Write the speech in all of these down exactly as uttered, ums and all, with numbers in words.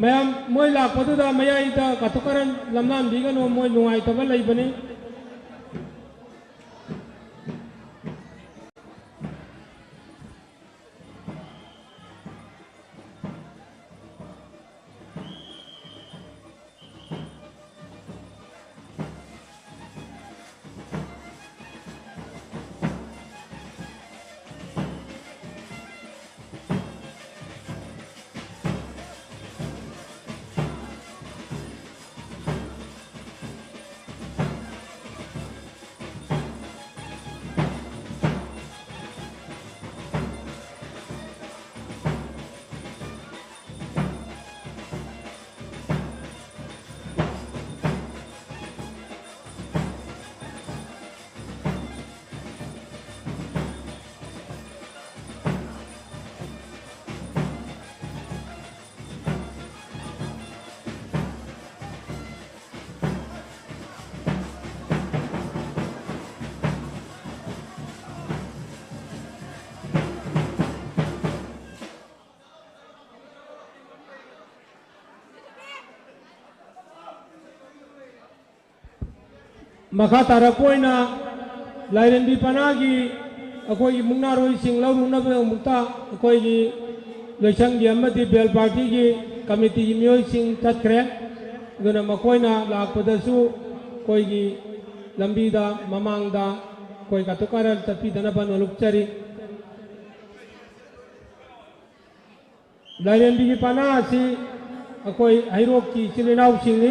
ꯃꯌꯥꯝ ꯃꯣꯏ ꯂꯥꯛꯄꯗꯨꯗ ꯃꯌꯥꯏꯗ ꯀꯥꯇꯨ ꯀꯥꯔꯟ ꯂꯝꯅꯥꯟꯕꯤꯒꯅꯨ, ꯃꯣꯏ ꯅꯨꯡꯉꯥꯏꯇꯕ ꯂꯩꯕꯅꯤ꯫ ꯃꯈꯥ ꯇꯥꯔꯛꯄ ꯑꯣꯏꯅ ꯂꯥꯏꯔꯦꯝꯕꯤ ꯄꯅꯥꯒꯤ ꯑꯩꯈꯣꯏꯒꯤ ꯃꯨꯛꯅꯥꯔꯣꯏꯁꯤꯡ ꯂꯧꯔꯨꯅꯕꯒꯤꯗꯃꯛꯇ ꯑꯩꯈꯣꯏꯒꯤ ꯂꯣꯏꯁꯪꯒꯤ ꯑꯃꯗꯤ ꯕꯦꯜ ꯄꯥꯔꯇꯤꯒꯤ ꯀꯃꯤꯇꯤꯒꯤ ꯃꯤꯑꯣꯏꯁꯤꯡ ꯆꯠꯈ꯭ꯔꯦ꯫ ꯑꯗꯨꯅ ꯃꯈꯣꯏꯅ ꯂꯥꯛꯄꯗꯁꯨ ꯑꯩꯈꯣꯏꯒꯤ ꯂꯝꯕꯤꯗ ꯃꯃꯥꯡꯗ ꯑꯩꯈꯣꯏ ꯀꯥꯇꯨ ꯀꯥꯔꯟ ꯆꯠꯄꯤꯗꯅꯕ ꯅꯣꯂꯨꯛꯆꯔꯤ꯫ ꯂꯥꯏꯔꯦꯝꯕꯤꯒꯤ ꯄꯅꯥ ꯑꯁꯤ ꯑꯩꯈꯣꯏ ꯍꯩꯔꯣꯛꯀꯤ ꯏꯆꯤꯜ ꯏꯅꯥꯎꯁꯤꯡꯅꯤ꯫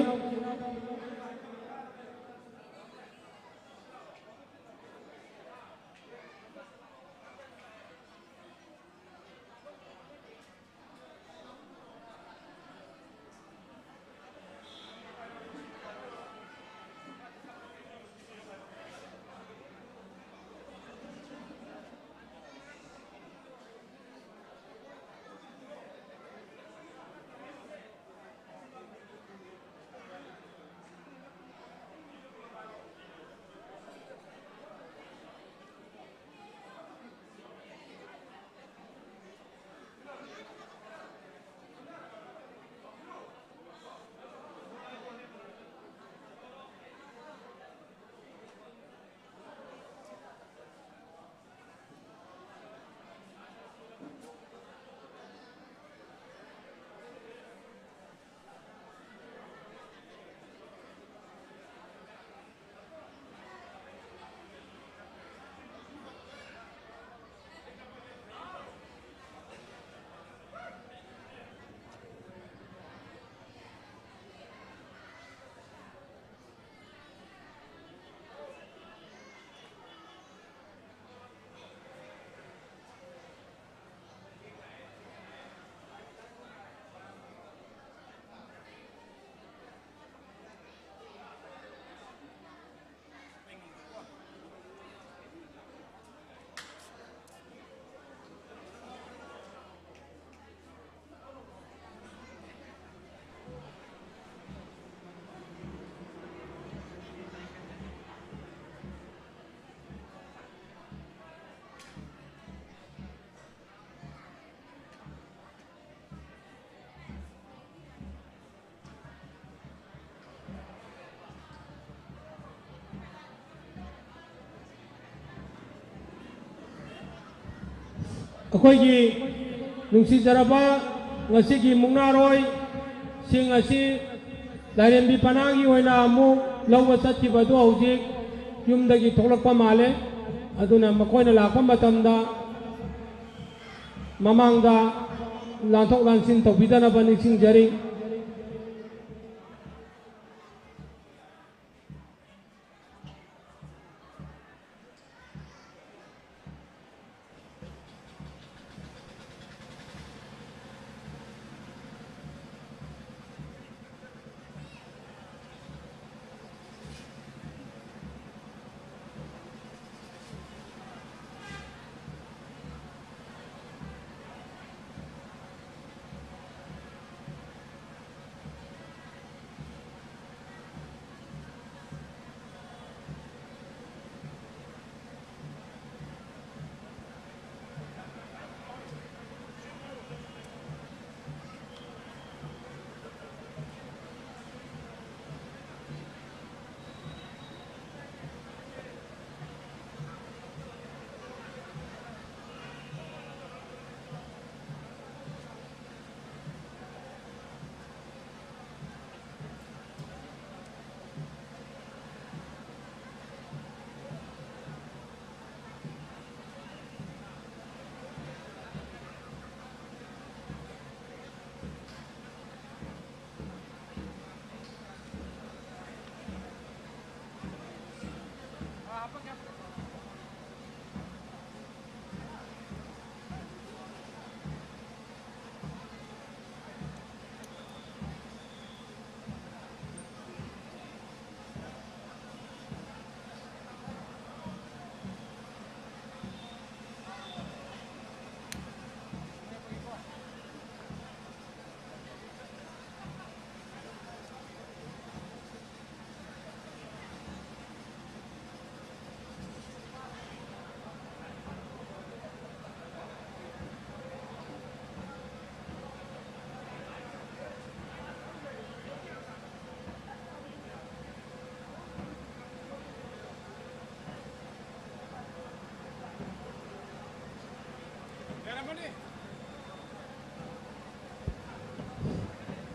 ꯑꯩꯈꯣꯏꯒꯤ ꯅꯨꯡꯁꯤꯖꯔꯕ ꯉꯁꯤꯒꯤ ꯃꯨꯛꯅꯥꯔꯣꯏꯁꯤꯡ ꯑꯁꯤ ꯂꯥꯏꯔꯦꯝꯕꯤ ꯄꯅꯥꯒꯤ ꯑꯣꯏꯅ ꯑꯃꯨꯛ ꯂꯧꯕ ꯆꯠꯈꯤꯕꯗꯨ ꯍꯧꯖꯤꯛ ꯌꯨꯝꯗꯒꯤ ꯊꯣꯛꯂꯛꯄ ꯃꯥꯜꯂꯦ꯫ ꯑꯗꯨꯅ ꯃꯈꯣꯏꯅ ꯂꯥꯛꯄ ꯃꯇꯝꯗ ꯃꯃꯥꯡꯗ ꯂꯥꯟꯊꯣꯛ ꯂꯥꯟꯁꯤꯟ ꯇꯧꯕꯤꯗꯅꯕ ꯅꯤꯡꯁꯤꯡꯖꯔꯤ꯫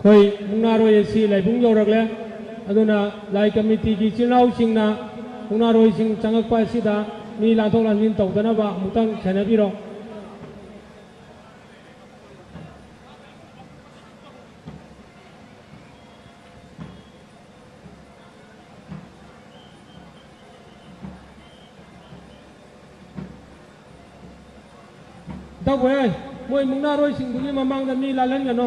ꯑꯩꯈꯣꯏ ꯃꯨꯛꯅꯥꯔꯣꯏ ꯑꯁꯤ ꯂꯥꯏꯕꯨꯡ ꯌꯧꯔꯛꯂꯦ꯫ ꯑꯗꯨꯅ ꯂꯥꯏ ꯀꯃꯤꯇꯤꯒꯤ ꯏꯆꯤꯜ ꯏꯅꯥꯎꯁꯤꯡꯅ ꯃꯨꯛꯅꯥꯔꯣꯏꯁꯤꯡ ꯆꯪꯉꯛꯄ ꯑꯁꯤꯗ ꯃꯤ ꯂꯥꯟꯊꯣꯛ ꯂꯥꯟꯁꯤꯟ ꯇꯧꯗꯅꯕ ꯑꯃꯨꯛꯇꯪ ꯁꯦꯟꯅꯕꯤꯔꯣ꯫ ꯏꯇꯥꯎꯈꯣꯏ, ꯃꯣꯏ ꯃꯨꯛꯅꯥꯔꯣꯏꯁꯤꯡꯗꯨꯒꯤ ꯃꯃꯥꯡꯗ ꯃꯤ ꯂꯥꯜꯍꯟꯒꯅꯨ꯫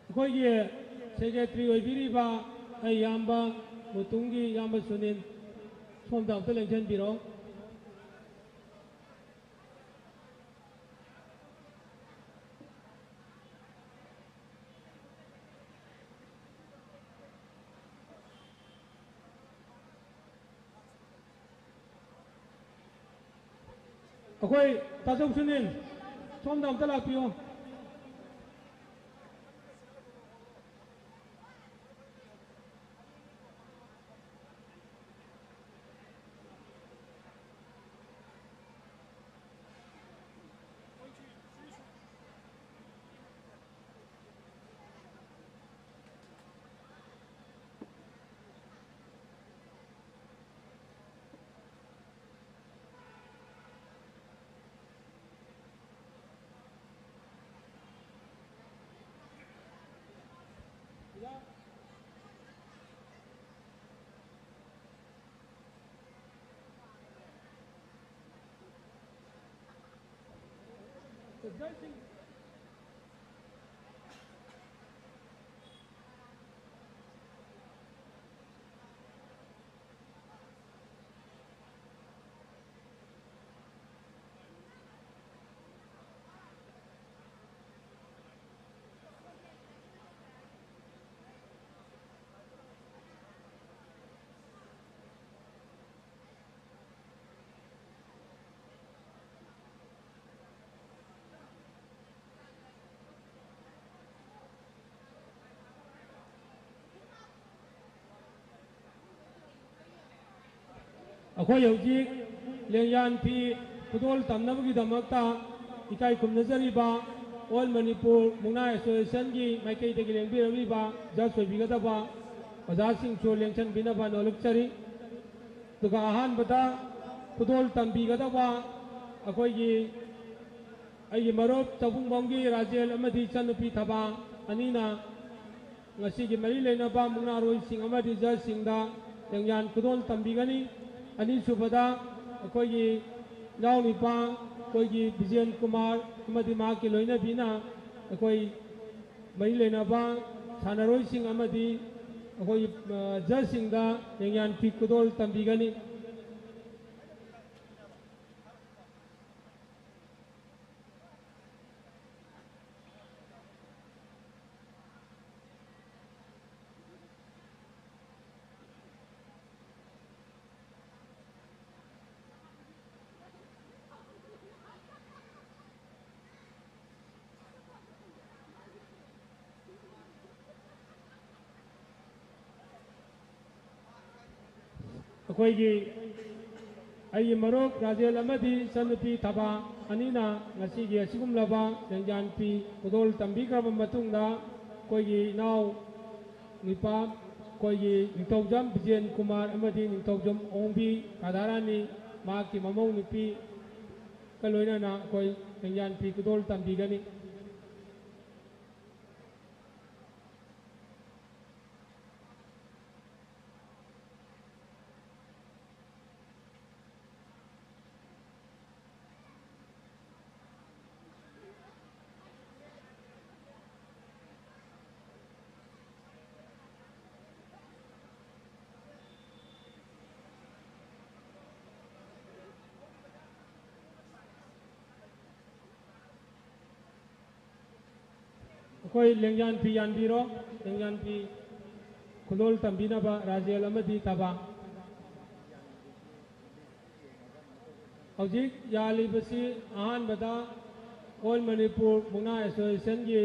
ꯑꯩꯈꯣꯏꯒꯤ ꯁꯦꯀ꯭ꯔꯦꯇꯔꯤ ꯑꯣꯏꯕꯤꯔꯤꯕ ꯑꯩ ꯏꯌꯥꯝꯕ, ꯃꯨꯇꯨꯝꯒꯤ ꯏꯌꯥꯝꯕ ꯁꯨꯅꯤꯜ, ꯁꯣꯝꯗ ꯑꯝꯇ ꯂꯦꯡꯁꯤꯟꯕꯤꯔꯣ꯫ ꯑꯩꯈꯣꯏ ꯇꯥꯆꯧ ꯁꯨꯅꯤꯜ, ꯁꯣꯝꯗ ꯑꯝꯇ ꯂꯥꯛꯄꯤꯌꯣ꯫ ꯑꯩꯈꯣꯏ ꯍꯧꯖꯤꯛ ꯂꯦꯡꯌꯥꯟ ꯐꯤ ꯈꯨꯗꯣꯜ ꯇꯝꯅꯕꯒꯤꯗꯃꯛꯇ ꯏꯀꯥꯏ ꯈꯨꯝꯅꯖꯔꯤꯕ ꯑꯣꯜ ꯃꯅꯤꯄꯨꯔ ꯃꯨꯛꯅꯥ ꯑꯦꯁꯣꯁꯤꯌꯦꯁꯟꯒꯤ ꯃꯥꯏꯀꯩꯗꯒꯤ ꯂꯦꯡꯕꯤꯔꯛꯂꯤꯕ ꯖꯁ ꯑꯣꯏꯕꯤꯒꯗꯕ ꯑꯣꯖꯥꯁꯤꯡꯁꯨ ꯂꯦꯡꯁꯤꯟꯕꯤꯅꯕ ꯅꯣꯜꯂꯛꯆꯔꯤ꯫ ꯑꯗꯨꯒ ꯑꯍꯥꯟꯕꯗ ꯈꯨꯗꯣꯜ ꯇꯝꯕꯤꯒꯗꯕ ꯑꯩꯈꯣꯏꯒꯤ ꯑꯩꯒꯤ ꯃꯔꯨꯞ ꯆꯕꯨꯡꯕꯝꯒꯤ ꯔꯥꯖꯦꯜ ꯑꯃꯗꯤ ꯏꯆꯟꯅꯨꯄꯤ ꯊꯕꯥ ꯑꯅꯤꯅ ꯉꯁꯤꯒꯤ ꯃꯔꯤ ꯂꯩꯅꯕ ꯃꯨꯛꯅꯥꯔꯣꯏꯁꯤꯡ ꯑꯃꯗꯤ ꯖꯁꯁꯤꯡꯗ ꯂꯦꯡꯌꯥꯟ ꯈꯨꯗꯣꯜ ꯇꯝꯕꯤꯒꯅꯤ꯫ ꯑꯅꯤꯁꯨꯕꯗ ꯑꯩꯈꯣꯏꯒꯤ ꯏꯅꯥꯎꯅꯨꯄꯥ ꯑꯩꯈꯣꯏꯒꯤ ꯕꯤꯖꯦꯟ ꯀꯨꯃꯥꯔ ꯑꯃꯗꯤ ꯃꯍꯥꯛꯀꯤ ꯂꯣꯏꯅꯕꯤꯅ ꯑꯩꯈꯣꯏ ꯃꯔꯤ ꯂꯩꯅꯕ ꯁꯥꯟꯅꯔꯣꯏꯁꯤꯡ ꯑꯃꯗꯤ ꯑꯩꯈꯣꯏꯒꯤ, ꯑ, ꯖꯁꯁꯤꯡꯗ ꯂꯦꯡꯌꯥꯟ ꯐꯤ ꯈꯨꯗꯣꯜ ꯇꯝꯕꯤꯒꯅꯤ꯫ ꯑꯩꯈꯣꯏꯒꯤ ꯑꯩꯒꯤ ꯃꯔꯨꯞ ꯔꯥꯖꯦꯜ ꯑꯃꯗꯤ ꯏꯆꯟꯅꯨꯄꯤ ꯊꯕꯥ ꯑꯅꯤꯅ ꯉꯁꯤꯒꯤ ꯑꯁꯤꯒꯨꯝꯂꯕ ꯂꯦꯡꯌꯥꯟ ꯐꯤ ꯈꯨꯗꯣꯜ ꯇꯝꯕꯤꯈ꯭ꯔꯕ ꯃꯇꯨꯡꯗ, ꯑꯩꯈꯣꯏꯒꯤ ꯏꯅꯥꯎ ꯅꯨꯄꯥ, ꯑꯩꯈꯣꯏꯒꯤ ꯅꯤꯡꯊꯧꯖꯝ ꯕꯤꯖꯦꯟ ꯀꯨꯃꯥꯔ ꯑꯃꯗꯤ ꯅꯤꯡꯊꯧꯖꯝ ꯑꯣꯡꯕꯤ ꯔꯥꯙꯥꯔꯥꯅꯤ, ꯃꯍꯥꯛꯀꯤ ꯃꯃꯧ ꯅꯨꯄꯤꯒ ꯂꯣꯏꯅꯅ ꯑꯩꯈꯣꯏ ꯂꯦꯡꯌꯥꯟ ꯐꯤ ꯈꯨꯗꯣꯜ ꯇꯝꯕꯤꯒꯅꯤ꯫ ꯑꯩꯈꯣꯏ ꯂꯦꯡꯌꯥꯟ ꯐꯤ ꯌꯥꯟꯕꯤꯔꯣ꯫ ꯂꯦꯡꯌꯥꯟ ꯐꯤ ꯈꯨꯗꯣꯜ ꯇꯝꯕꯤꯅꯕ ꯔꯥꯖꯦꯜ ꯑꯃꯗꯤ ꯇꯕꯥ꯫ ꯍꯧꯖꯤꯛ ꯌꯥꯜꯂꯤꯕꯁꯤ ꯑꯍꯥꯟꯕꯗ ꯑꯣꯜ ꯃꯅꯤꯄꯨꯔ ꯃꯨꯛꯅꯥ ꯑꯦꯁꯣꯁꯤꯌꯦꯁꯟꯒꯤ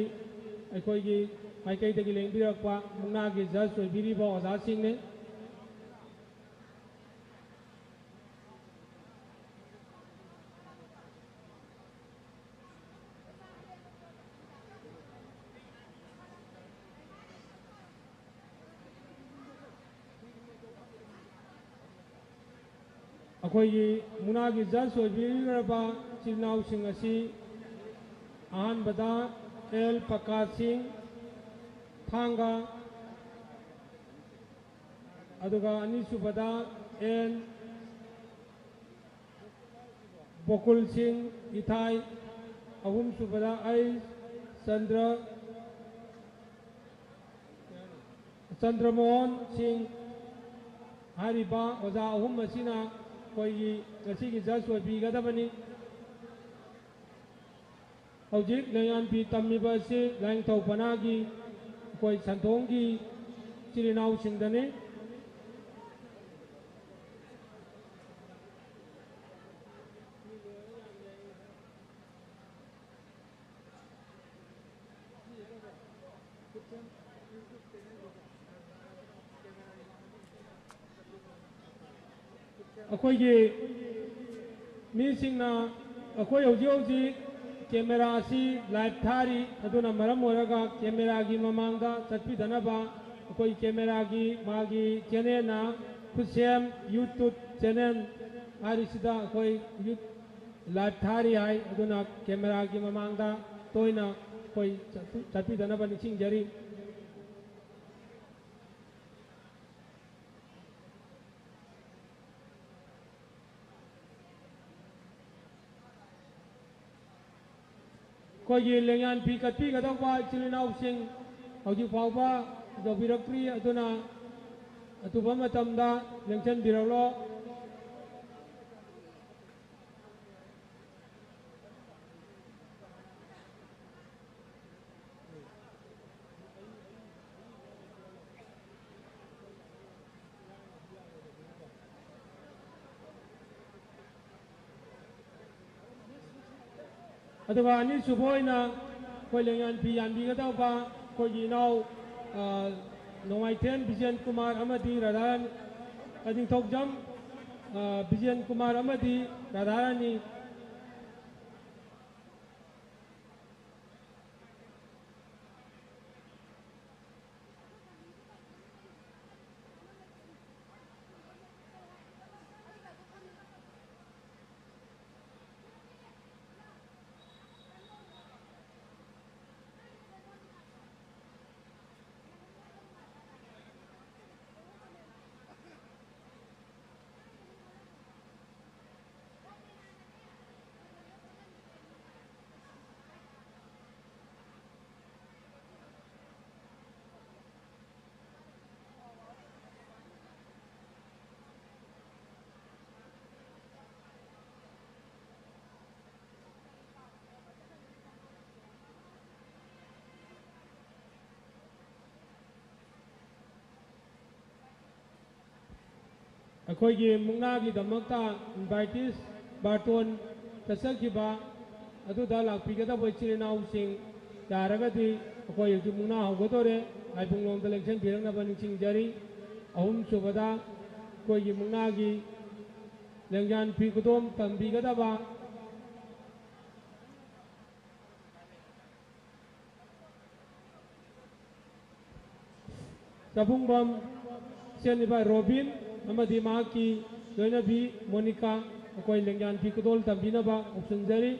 ꯑꯩꯈꯣꯏꯒꯤ ꯃꯥꯏꯀꯩꯗꯒꯤ ꯂꯦꯡꯕꯤꯔꯛꯄ ꯃꯨꯛꯅꯥꯒꯤ ꯖꯖ ꯑꯣꯏꯕꯤꯔꯤꯕ ꯑꯣꯖꯥꯁꯤꯡꯅꯤ꯫ ꯑꯩꯈꯣꯏꯒꯤ ꯃꯨꯛꯅꯥꯒꯤ ꯖꯖ ꯑꯣꯏꯕꯤꯔꯕ ꯏꯆꯤꯜ ꯏꯅꯥꯎꯁꯤꯡ ꯑꯁꯤ ꯑꯍꯥꯟꯕꯗ ꯑꯦꯜ ꯄꯀꯥ ꯁꯤꯡ, ꯊꯥꯡꯒ, ꯑꯗꯨꯒ ꯑꯅꯤꯁꯨꯕꯗ ꯑꯦꯟ ꯕꯣꯀꯨꯜ ꯁꯤꯡ, ꯏꯊꯥꯏ, ꯑꯍꯨꯝꯁꯨꯕꯗ ꯑꯩ ꯆꯟꯗ꯭ꯔ ꯆꯟꯗ꯭ꯔꯃꯣꯍꯟ ꯁꯤꯡ ꯍꯥꯏꯔꯤꯕ ꯑꯣꯖꯥ ꯑꯍꯨꯝ ꯑꯁꯤꯅ ꯑꯩꯈꯣꯏꯒꯤ ꯉꯁꯤꯒꯤ ꯖꯖ ꯑꯣꯏꯕꯤꯒꯗꯕꯅꯤ꯫ ꯍꯧꯖꯤꯛ ꯂꯦꯡꯌꯥꯟ ꯐꯤ ꯇꯝꯃꯤꯕ ꯑꯁꯤ ꯂꯥꯏꯅꯤꯡꯊꯧ ꯄꯅꯥꯒꯤ ꯑꯩꯈꯣꯏ ꯁꯟꯊꯣꯡꯒꯤ ꯏꯆꯤꯜ ꯏꯅꯥꯎꯁꯤꯡꯗꯅꯤ꯫ ꯑꯩꯈꯣꯏꯒꯤ ꯃꯤꯁꯤꯡꯅ ꯑꯩꯈꯣꯏ ꯍꯧꯖꯤꯛ ꯍꯧꯖꯤꯛ ꯀꯦꯃꯦꯔꯥ ꯑꯁꯤ ꯂꯥꯏꯚ ꯊꯥꯔꯤ, ꯑꯗꯨꯅ ꯃꯔꯝ ꯑꯣꯏꯔꯒ ꯀꯦꯃꯦꯔꯥꯒꯤ ꯃꯃꯥꯡꯗ ꯆꯠꯄꯤꯗꯅꯕ ꯑꯩꯈꯣꯏ ꯀꯦꯃꯦꯔꯥꯒꯤ ꯃꯥꯒꯤ ꯆꯦꯅꯦꯜꯅ ꯈꯨꯠꯁꯦꯝ ꯌꯨꯇ꯭ꯌꯨꯕ ꯆꯦꯅꯦꯜ ꯍꯥꯏꯔꯤꯁꯤꯗ ꯑꯩꯈꯣꯏ ꯌꯨꯠ ꯂꯥꯏꯚ ꯊꯥꯔꯤ ꯍꯥꯏ, ꯑꯗꯨꯅ ꯀꯦꯃꯦꯔꯥꯒꯤ ꯃꯃꯥꯡꯗ ꯇꯣꯏꯅ ꯑꯩꯈꯣꯏ ꯆꯠꯄꯤ-, ꯆꯠꯄꯤꯗꯅꯕ ꯅꯤꯡꯁꯤꯡꯖꯔꯤ꯫ ꯑꯩꯈꯣꯏꯒꯤ ꯂꯦꯡꯌꯥꯟ ꯐꯤ ꯀꯠꯄꯤꯒꯗꯧꯕ ꯏꯆꯤꯜ ꯏꯅꯥꯎꯁꯤꯡ ꯍꯧꯖꯤꯛ ꯐꯥꯎꯕ ꯌꯧꯕꯤꯔꯛꯇ꯭ꯔꯤ, ꯑꯗꯨꯅ ꯑꯊꯨꯕ ꯃꯇꯝꯗ ꯂꯦꯡꯁꯤꯟꯕꯤꯔꯛꯂꯣ꯫ ꯑꯗꯨꯒ ꯑꯅꯤꯁꯨꯕ ꯑꯣꯏꯅ ꯑꯩꯈꯣꯏ ꯂꯦꯡꯌꯥꯟ ꯐꯤ ꯌꯥꯟꯕꯤꯒꯗꯧꯕ ꯑꯩꯈꯣꯏꯒꯤ ꯏꯅꯥꯎ, ꯑ, ꯅꯣꯡꯃꯥꯏꯊꯦꯝ ꯕꯤꯖꯦꯟ ꯀꯨꯃꯥꯔ ꯑꯃꯗꯤ ꯔꯥꯙꯥꯔꯥꯅꯤ, ꯑ, ꯅꯤꯡꯊꯧꯖꯝ, ꯑ, ꯕꯤꯖꯦꯟ ꯀꯨꯃꯥꯔ ꯑꯃꯗꯤ ꯔꯥꯙꯥꯔꯥꯅꯤ꯫ ꯑꯩꯈꯣꯏꯒꯤ ꯃꯨꯛꯅꯥꯒꯤꯗꯃꯛꯇ ꯏꯟꯚꯥꯏꯇꯤꯁ ꯕꯥꯔꯇꯣꯟ ꯆꯠꯆꯈꯤꯕ ꯑꯗꯨꯗ ꯂꯥꯛꯄꯤꯒꯗꯕ ꯏꯆꯤꯜ ꯏꯅꯥꯎꯁꯤꯡ ꯌꯥꯔꯒꯗꯤ ꯑꯩꯈꯣꯏ ꯍꯧꯖꯤꯛ ꯃꯨꯛꯅꯥ ꯍꯧꯒꯗꯧꯔꯦ꯫ ꯍꯥꯏꯕꯨꯡꯂꯣꯝꯗ ꯂꯦꯡꯁꯤꯟꯕꯤꯔꯛꯅꯕ ꯅꯤꯡꯁꯤꯡꯖꯔꯤ꯫ ꯑꯍꯨꯝꯁꯨꯕꯗ ꯑꯩꯈꯣꯏꯒꯤ ꯃꯨꯛꯅꯥꯒꯤ ꯂꯦꯡꯌꯥꯟ ꯐꯤ ꯈꯨꯗꯣꯜ ꯇꯝꯕꯤꯒꯗꯕ ꯆꯥꯕꯨꯡꯕꯝ ꯁꯦꯟ ꯏꯕꯥꯏ ꯔꯣꯕꯤꯟ ꯑꯃꯗꯤ ꯃꯍꯥꯛꯀꯤ ꯂꯣꯏꯅꯕꯤ ꯃꯣꯅꯤꯀꯥ, ꯃꯈꯣꯏ ꯂꯦꯡꯌꯥꯟ ꯐꯤ ꯈꯨꯗꯣꯜ ꯇꯝꯕꯤꯅꯕ ꯀꯧꯁꯤꯟꯖꯔꯤ꯫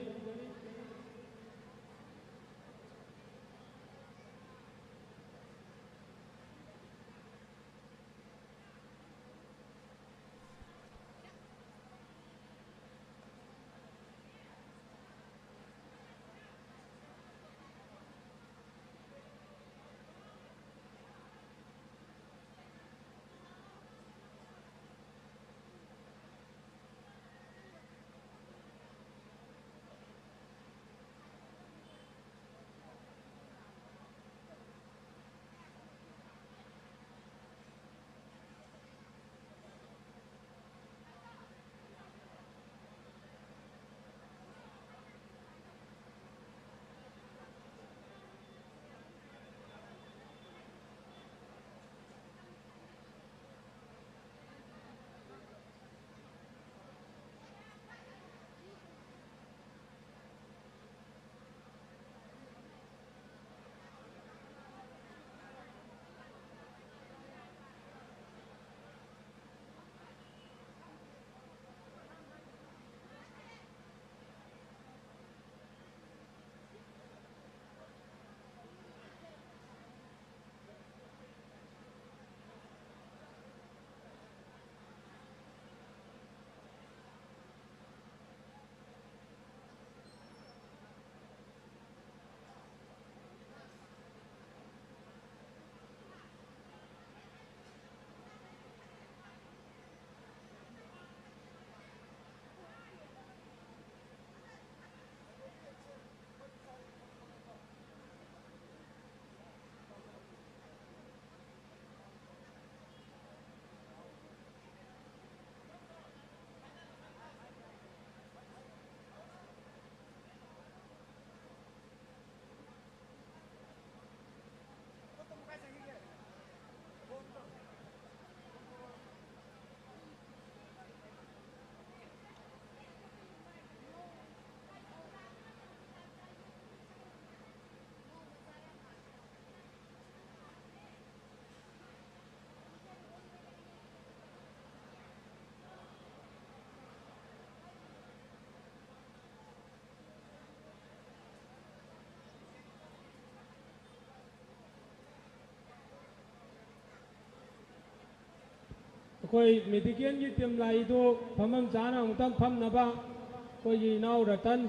ꯑꯩꯈꯣꯏ ꯃꯦꯗꯤꯀꯦꯜꯒꯤ ꯇꯤꯝ ꯂꯥꯛꯏꯗꯨ ꯐꯝꯐꯝ ꯆꯥꯅ ꯑꯃꯨꯛꯇꯪ ꯐꯝꯅꯕ ꯑꯩꯈꯣꯏꯒꯤ ꯏꯅꯥꯎ ꯔꯇꯟ,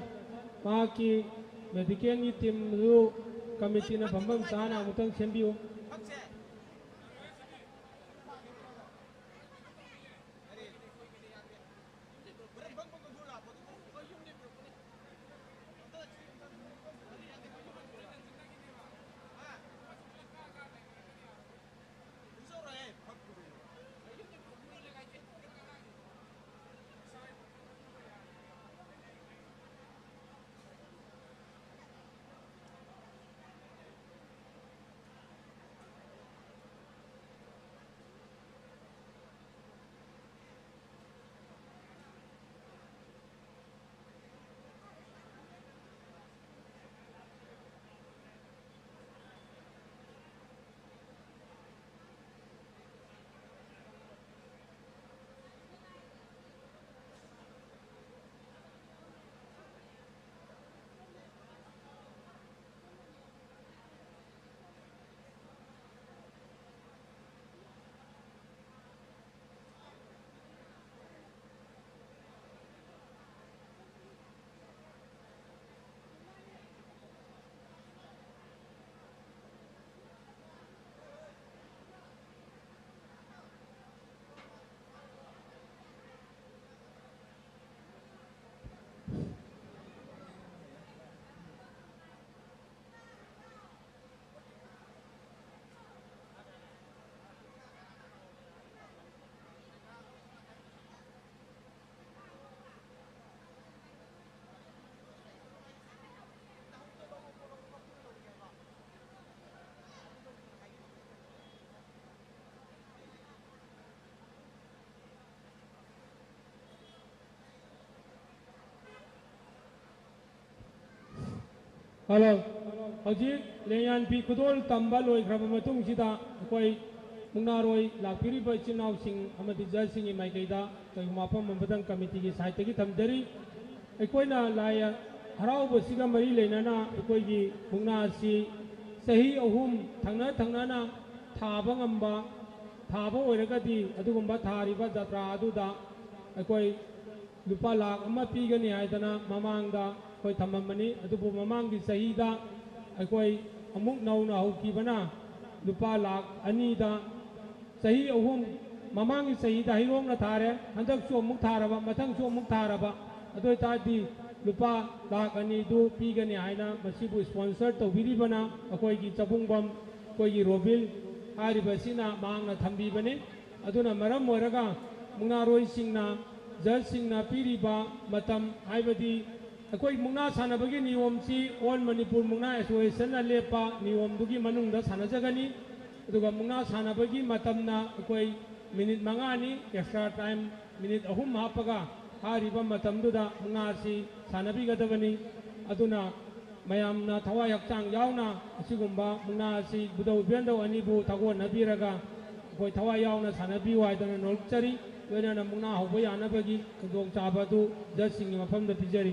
ꯃꯍꯥꯛꯀꯤ ꯃꯦꯗꯤꯀꯦꯜꯒꯤ ꯇꯤꯝꯗꯨ ꯀꯃꯤꯇꯤꯅ ꯐꯝꯐꯝ ꯆꯥꯅ ꯑꯃꯨꯛꯇꯪ ꯁꯦꯝꯕꯤꯌꯨ꯫ ꯍꯜꯂꯣ꯫ ꯍꯧꯖꯤꯛ ꯂꯦꯡꯌꯥꯟ ꯐꯤ ꯈꯨꯗꯣꯜ ꯇꯝꯕ ꯂꯣꯏꯈ꯭ꯔꯕ ꯃꯇꯨꯡꯁꯤꯗ, ꯑꯩꯈꯣꯏ ꯃꯨꯛꯅꯥꯔꯣꯏ ꯂꯥꯛꯄꯤꯔꯤꯕ ꯏꯆꯤꯟ ꯏꯅꯥꯎꯁꯤꯡ ꯑꯃꯗꯤ ꯖꯖꯁꯤꯡꯒꯤ ꯃꯥꯏꯀꯩꯗ ꯀꯔꯤꯒꯨꯝꯕ ꯋꯥꯐꯝ ꯑꯃꯇꯪ ꯀꯃꯤꯇꯤꯒꯤ ꯁꯥꯏꯠꯇꯒꯤ ꯊꯝꯖꯔꯤ꯫ ꯑꯩꯈꯣꯏꯅ ꯂꯥꯏ ꯍꯔꯥꯎꯕꯁꯤꯒ ꯃꯔꯤ ꯂꯩꯅꯅ ꯑꯩꯈꯣꯏꯒꯤ ꯃꯨꯛꯅꯥ ꯑꯁꯤ ꯆꯍꯤ ꯑꯍꯨꯝ ꯊꯪꯅ ꯊꯪꯅꯅ ꯊꯥꯕ ꯉꯝꯕ, ꯊꯥꯕ ꯑꯣꯏꯔꯒꯗꯤ ꯑꯗꯨꯒꯨꯝꯕ ꯊꯥꯔꯤꯕ ꯖꯇ꯭ꯔꯥ ꯑꯗꯨꯗ ꯑꯩꯈꯣꯏ ꯂꯨꯄꯥ ꯂꯥꯈ ꯑꯃ ꯄꯤꯒꯅꯤ ꯍꯥꯏꯗꯅ ꯃꯃꯥꯡꯗ ꯑꯩꯈꯣꯏ ꯊꯝꯃꯝꯕꯅꯤ꯫ ꯑꯗꯨꯕꯨ ꯃꯃꯥꯡꯒꯤ ꯆꯍꯤꯗ ꯑꯩꯈꯣꯏ ꯑꯃꯨꯛ ꯅꯧꯅ ꯍꯧꯈꯤꯕꯅ ꯂꯨꯄꯥ ꯂꯥꯈ ꯑꯅꯤꯗ ꯆꯍꯤ ꯑꯍꯨꯝ, ꯃꯃꯥꯡꯒꯤ ꯆꯍꯤꯗ ꯍꯩꯔꯣꯛꯅ ꯊꯥꯔꯦ, ꯍꯟꯗꯛꯁꯨ ꯑꯃꯨꯛ ꯊꯥꯔꯕ, ꯃꯊꯪꯁꯨ ꯑꯃꯨꯛ ꯊꯥꯔꯕ, ꯑꯗꯨ ꯑꯣꯏꯇꯥꯔꯗꯤ ꯂꯨꯄꯥ ꯂꯥꯈ ꯑꯅꯤꯗꯨ ꯄꯤꯒꯅꯤ ꯍꯥꯏꯅ ꯃꯁꯤꯕꯨ sponsor ꯇꯧꯕꯤꯔꯤꯕꯅ ꯑꯩꯈꯣꯏꯒꯤ ꯆꯕꯨꯡꯕꯝ, ꯑꯩꯈꯣꯏꯒꯤ ꯔꯣꯕꯤꯜ ꯍꯥꯏꯔꯤꯕꯁꯤꯅ ꯃꯍꯥꯛꯅ ꯊꯝꯕꯤꯕꯅꯤ꯫ ꯑꯗꯨꯅ ꯃꯔꯝ ꯑꯣꯏꯔꯒ ꯃꯨꯛꯅꯥꯔꯣꯏꯁꯤꯡꯅ, judgeꯁꯤꯡꯅ ꯄꯤꯔꯤꯕ ꯃꯇꯝ, ꯍꯥꯏꯕꯗꯤ ꯑꯩꯈꯣꯏ ꯃꯨꯛꯅꯥ ꯁꯥꯟꯅꯕꯒꯤ ꯅꯤꯌꯣꯝꯁꯤ All Manipur ꯃꯨꯛꯅꯥ Associationꯅ ꯂꯦꯞꯄ ꯅꯤꯌꯣꯝꯗꯨꯒꯤ ꯃꯅꯨꯡꯗ ꯁꯥꯟꯅꯖꯒꯅꯤ꯫ ꯑꯗꯨꯒ ꯃꯨꯛꯅꯥ ꯁꯥꯟꯅꯕꯒꯤ ꯃꯇꯝꯅ ꯑꯩꯈꯣꯏ minute ꯃꯉꯥꯅꯤ, extra time minute ꯑꯍꯨꯝ ꯍꯥꯞꯄꯒ ꯍꯥꯏꯔꯤꯕ ꯃꯇꯝꯗꯨꯗ ꯃꯨꯛꯅꯥ ꯑꯁꯤ ꯁꯥꯟꯅꯕꯤꯒꯗꯕꯅꯤ꯫ ꯑꯗꯨꯅ ꯃꯌꯥꯝꯅ ꯊꯋꯥꯏ ꯍꯛꯆꯥꯡ ꯌꯥꯎꯅ ꯑꯁꯤꯒꯨꯝꯕ ꯃꯨꯛꯅꯥ ꯑꯁꯤ ꯕꯨꯙꯧ ꯏꯕꯦꯟꯗꯧ ꯑꯅꯤꯕꯨ ꯊꯥꯒꯣꯟꯅꯕꯤꯔꯒ ꯑꯩꯈꯣꯏ ꯊꯋꯥꯏ ꯌꯥꯎꯅ ꯁꯥꯟꯅꯕꯤꯌꯨ ꯍꯥꯏꯗꯅ ꯅꯣꯜꯂꯛꯆꯔꯤ꯫ ꯂꯣꯏꯅꯅ ꯃꯨꯛꯅꯥ ꯍꯧꯕ ꯌꯥꯅꯕꯒꯤ ꯈꯨꯗꯣꯡꯆꯥꯕ ꯑꯗꯨ judgeꯁꯤꯡꯒꯤ ꯃꯐꯝꯗ ꯄꯤꯖꯔꯤ꯫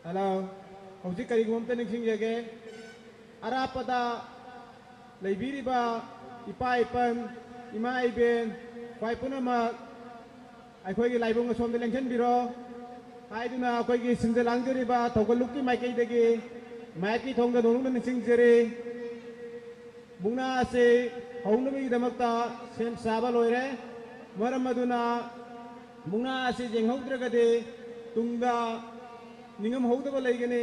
ꯍꯜꯂꯣ꯫ ꯍꯧꯖꯤꯛ ꯀꯔꯤꯒꯨꯝꯕ ꯑꯝꯇ ꯅꯤꯡꯁꯤꯡꯖꯒꯦ꯫ ꯑꯔꯥꯞꯄꯗ ꯂꯩꯕꯤꯔꯤꯕ ꯏꯄꯥ ꯏꯄꯟ, ꯏꯃꯥ ꯏꯕꯦꯟ, ꯈ꯭ꯋꯥꯏ ꯄꯨꯝꯅꯃꯛ ꯑꯩꯈꯣꯏꯒꯤ ꯂꯥꯏꯕꯨꯡ ꯑꯁꯣꯝꯗ ꯂꯦꯡꯁꯤꯟꯕꯤꯔꯣ ꯍꯥꯏꯗꯨꯅ ꯑꯩꯈꯣꯏꯒꯤ ꯁꯤꯟꯖ ꯂꯥꯡꯖꯔꯤꯕ ꯊꯧꯒꯜꯂꯨꯞꯀꯤ ꯃꯥꯏꯀꯩꯗꯒꯤ ꯃꯥꯏꯞꯀꯤ ꯊꯣꯡꯗ ꯅꯣꯡꯂꯨꯛꯅ ꯅꯤꯡꯁꯤꯡꯖꯔꯤ꯫ ꯃꯨꯛꯅꯥ ꯑꯁꯤ ꯍꯧꯅꯕꯒꯤꯗꯃꯛꯇ ꯁꯦꯝ ꯁꯥꯕ ꯂꯣꯏꯔꯦ꯫ ꯃꯔꯝ ꯑꯗꯨꯅ ꯃꯨꯛꯅꯥ ꯑꯁꯤ ꯌꯦꯡꯍꯧꯗ꯭ꯔꯒꯗꯤ ꯇꯨꯡꯗ ꯅꯤꯡꯉꯝꯍꯧꯗꯕ ꯂꯩꯒꯅꯤ꯫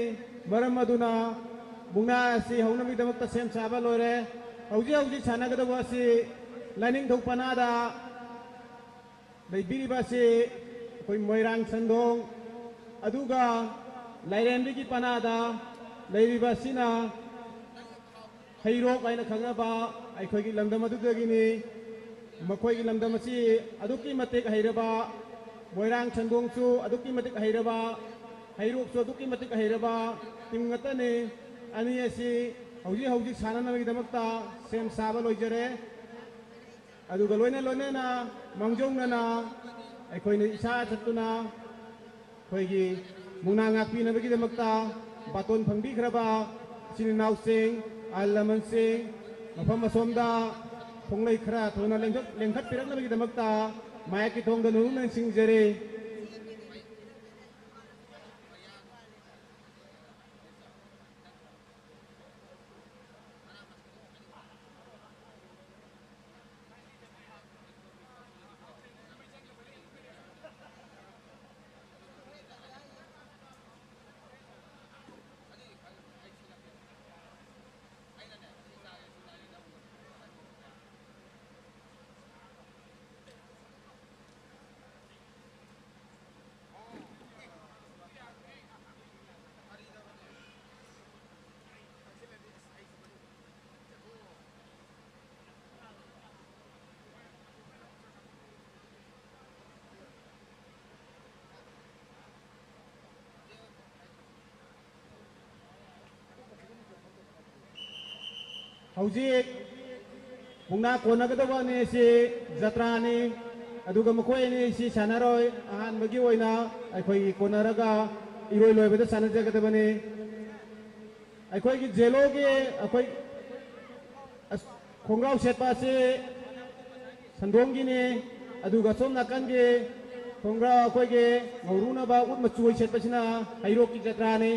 ꯃꯔꯝ ꯑꯗꯨꯅ ꯃꯨꯛꯅꯥ ꯑꯁꯤ ꯍꯧꯅꯕꯒꯤꯗꯃꯛꯇ ꯁꯦꯝ ꯁꯥꯕ ꯂꯣꯏꯔꯦ꯫ ꯍꯧꯖꯤꯛ ꯍꯧꯖꯤꯛ ꯁꯥꯟꯅꯒꯗꯕ ꯑꯁꯤ ꯂꯥꯏꯅꯤꯡꯊꯧ ꯄꯅꯥꯗ ꯂꯩꯕꯤꯔꯤꯕ ꯑꯁꯤ ꯑꯩꯈꯣꯏ ꯃꯣꯏꯔꯥꯡ ꯁꯟꯗꯣꯡ, ꯑꯗꯨꯒ ꯂꯥꯏꯔꯦꯝꯕꯤꯒꯤ ꯄꯅꯥꯗ ꯂꯩꯔꯤꯕ ꯑꯁꯤꯅ ꯍꯩꯔꯣꯛ ꯍꯥꯏꯅ ꯈꯪꯅꯕ ꯑꯩꯈꯣꯏꯒꯤ ꯂꯝꯗꯝ ꯑꯗꯨꯗꯒꯤꯅꯤ꯫ ꯃꯈꯣꯏꯒꯤ ꯂꯝꯗꯝ ꯑꯁꯤ ꯑꯗꯨꯛꯀꯤ ꯃꯇꯤꯛ ꯍꯩꯔꯕ, ꯃꯣꯏꯔꯥꯡ ꯁꯟꯗꯣꯡꯁꯨ ꯑꯗꯨꯛꯀꯤ ꯃꯇꯤꯛ ꯍꯩꯔꯕ, ꯍꯩꯔꯣꯛꯁꯨ ꯑꯗꯨꯛꯀꯤ ꯃꯇꯤꯛ ꯍꯩꯔꯕ ꯇꯤꯝ ꯉꯥꯛꯇꯅꯤ꯫ ꯑꯅꯤ ꯑꯁꯤ ꯍꯧꯖꯤꯛ ꯍꯧꯖꯤꯛ ꯁꯥꯟꯅꯅꯕꯒꯤꯗꯃꯛꯇ ꯁꯦꯝ ꯁꯥꯕ ꯂꯣꯏꯖꯔꯦ꯫ ꯑꯗꯨꯒ ꯂꯣꯏꯅ ꯂꯣꯏꯅꯅ ꯃꯥꯡꯖꯧꯅꯅ ꯑꯩꯈꯣꯏꯅ ꯏꯁꯥ ꯆꯠꯇꯨꯅ ꯑꯩꯈꯣꯏꯒꯤ ꯃꯨꯛꯅꯥ ꯉꯥꯛꯄꯤꯅꯕꯒꯤꯗꯃꯛꯇ ꯕꯥꯇꯣꯟ ꯐꯪꯕꯤꯈ꯭ꯔꯕ ꯏꯆꯤꯟ ꯏꯅꯥꯎꯁꯤꯡ, ꯑꯍꯜ ꯂꯃꯟꯁꯤꯡ, ꯃꯐꯝ ꯑꯁꯣꯝꯗ ꯈꯣꯡꯂꯩ ꯈꯔ ꯊꯨꯅ ꯂꯦꯡꯈꯠ-, ꯂꯦꯡꯈꯠꯄꯤꯔꯛꯅꯕꯒꯤꯗꯃꯛꯇ ꯃꯥꯏꯛꯀꯤ ꯊꯣꯡꯗ ꯅꯣꯡꯂꯨꯛꯅ ꯅꯤꯡꯁꯤꯡꯖꯔꯤ꯫ ꯍꯧꯖꯤꯛ ꯃꯨꯛꯅꯥ ꯀꯣꯟꯅꯒꯗꯕ ꯑꯅꯤ ꯑꯁꯤ ꯖꯇ꯭ꯔꯥꯅꯤ, ꯑꯗꯨꯒ ꯃꯈꯣꯏ ꯑꯅꯤ ꯑꯁꯤ ꯁꯥꯟꯅꯔꯣꯏ꯫ ꯑꯍꯥꯟꯕꯒꯤ ꯑꯣꯏꯅ ꯑꯩꯈꯣꯏꯒꯤ ꯀꯣꯟꯅꯔꯒ ꯏꯔꯣꯏ ꯂꯣꯏꯕꯗ ꯆꯥꯟꯅꯖꯒꯗꯕꯅꯤ꯫ ꯑꯩꯈꯣꯏꯒꯤ ꯖꯦꯂꯣꯒꯤ ꯑꯩꯈꯣꯏ ꯑꯁ, ꯈꯣꯡꯒ꯭ꯔꯥꯎ ꯁꯦꯠꯄ ꯑꯁꯤ ꯁꯟꯗꯣꯡꯒꯤꯅꯤ꯫ ꯑꯗꯨꯒ ꯁꯣꯝ ꯅꯥꯀꯟꯒꯤ ꯈꯣꯡꯒ꯭ꯔꯥꯎ ꯑꯩꯈꯣꯏꯒꯤ ꯉꯧꯔꯨꯅꯕ ꯎꯠ ꯃꯆꯨ ꯑꯣꯏ ꯁꯦꯠꯄꯁꯤꯅ ꯍꯩꯔꯣꯛꯀꯤ ꯖꯇ꯭ꯔꯥꯅꯤ꯫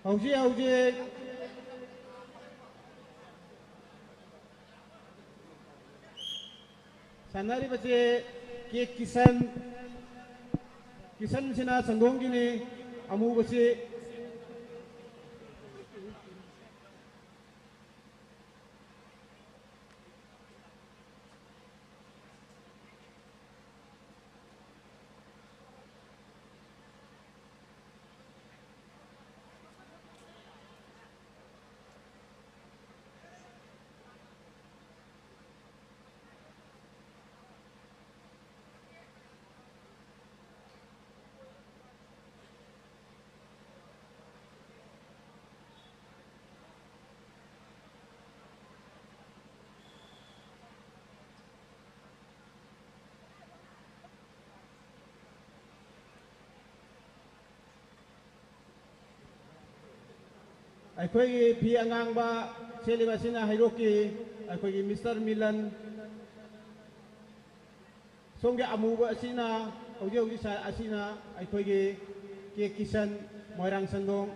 ꯍꯧꯖꯤꯛ ꯍꯧꯖꯤꯛ ꯁꯥꯟꯅꯔꯤꯕꯁꯤ ꯀꯦ ꯀꯤꯁꯟ, ꯀꯤꯁꯟꯁꯤꯅ ꯁꯟꯗꯣꯡꯒꯤꯅꯤ꯫ ꯑꯃꯨꯕꯁꯤ ꯑꯩꯈꯣꯏꯒꯤ ꯐꯤ ꯑꯉꯥꯡꯕ ꯁꯦꯠꯂꯤꯕ ꯑꯁꯤꯅ ꯍꯩꯔꯣꯛꯀꯤ ꯑꯩꯈꯣꯏꯒꯤ ꯃꯤꯁꯇꯔ ꯃꯤꯂꯟ, ꯁꯣꯝꯒꯤ ꯑꯃꯨꯕ ꯑꯁꯤꯅ, ꯍꯧꯖꯤꯛ ꯍꯧꯖꯤꯛ ꯁꯥ-, ꯑꯁꯤꯅ ꯑꯩꯈꯣꯏꯒꯤ ꯀꯦ ꯀꯤꯁꯟ, ꯃꯣꯏꯔꯥꯡ ꯁꯟꯗꯣꯡ꯫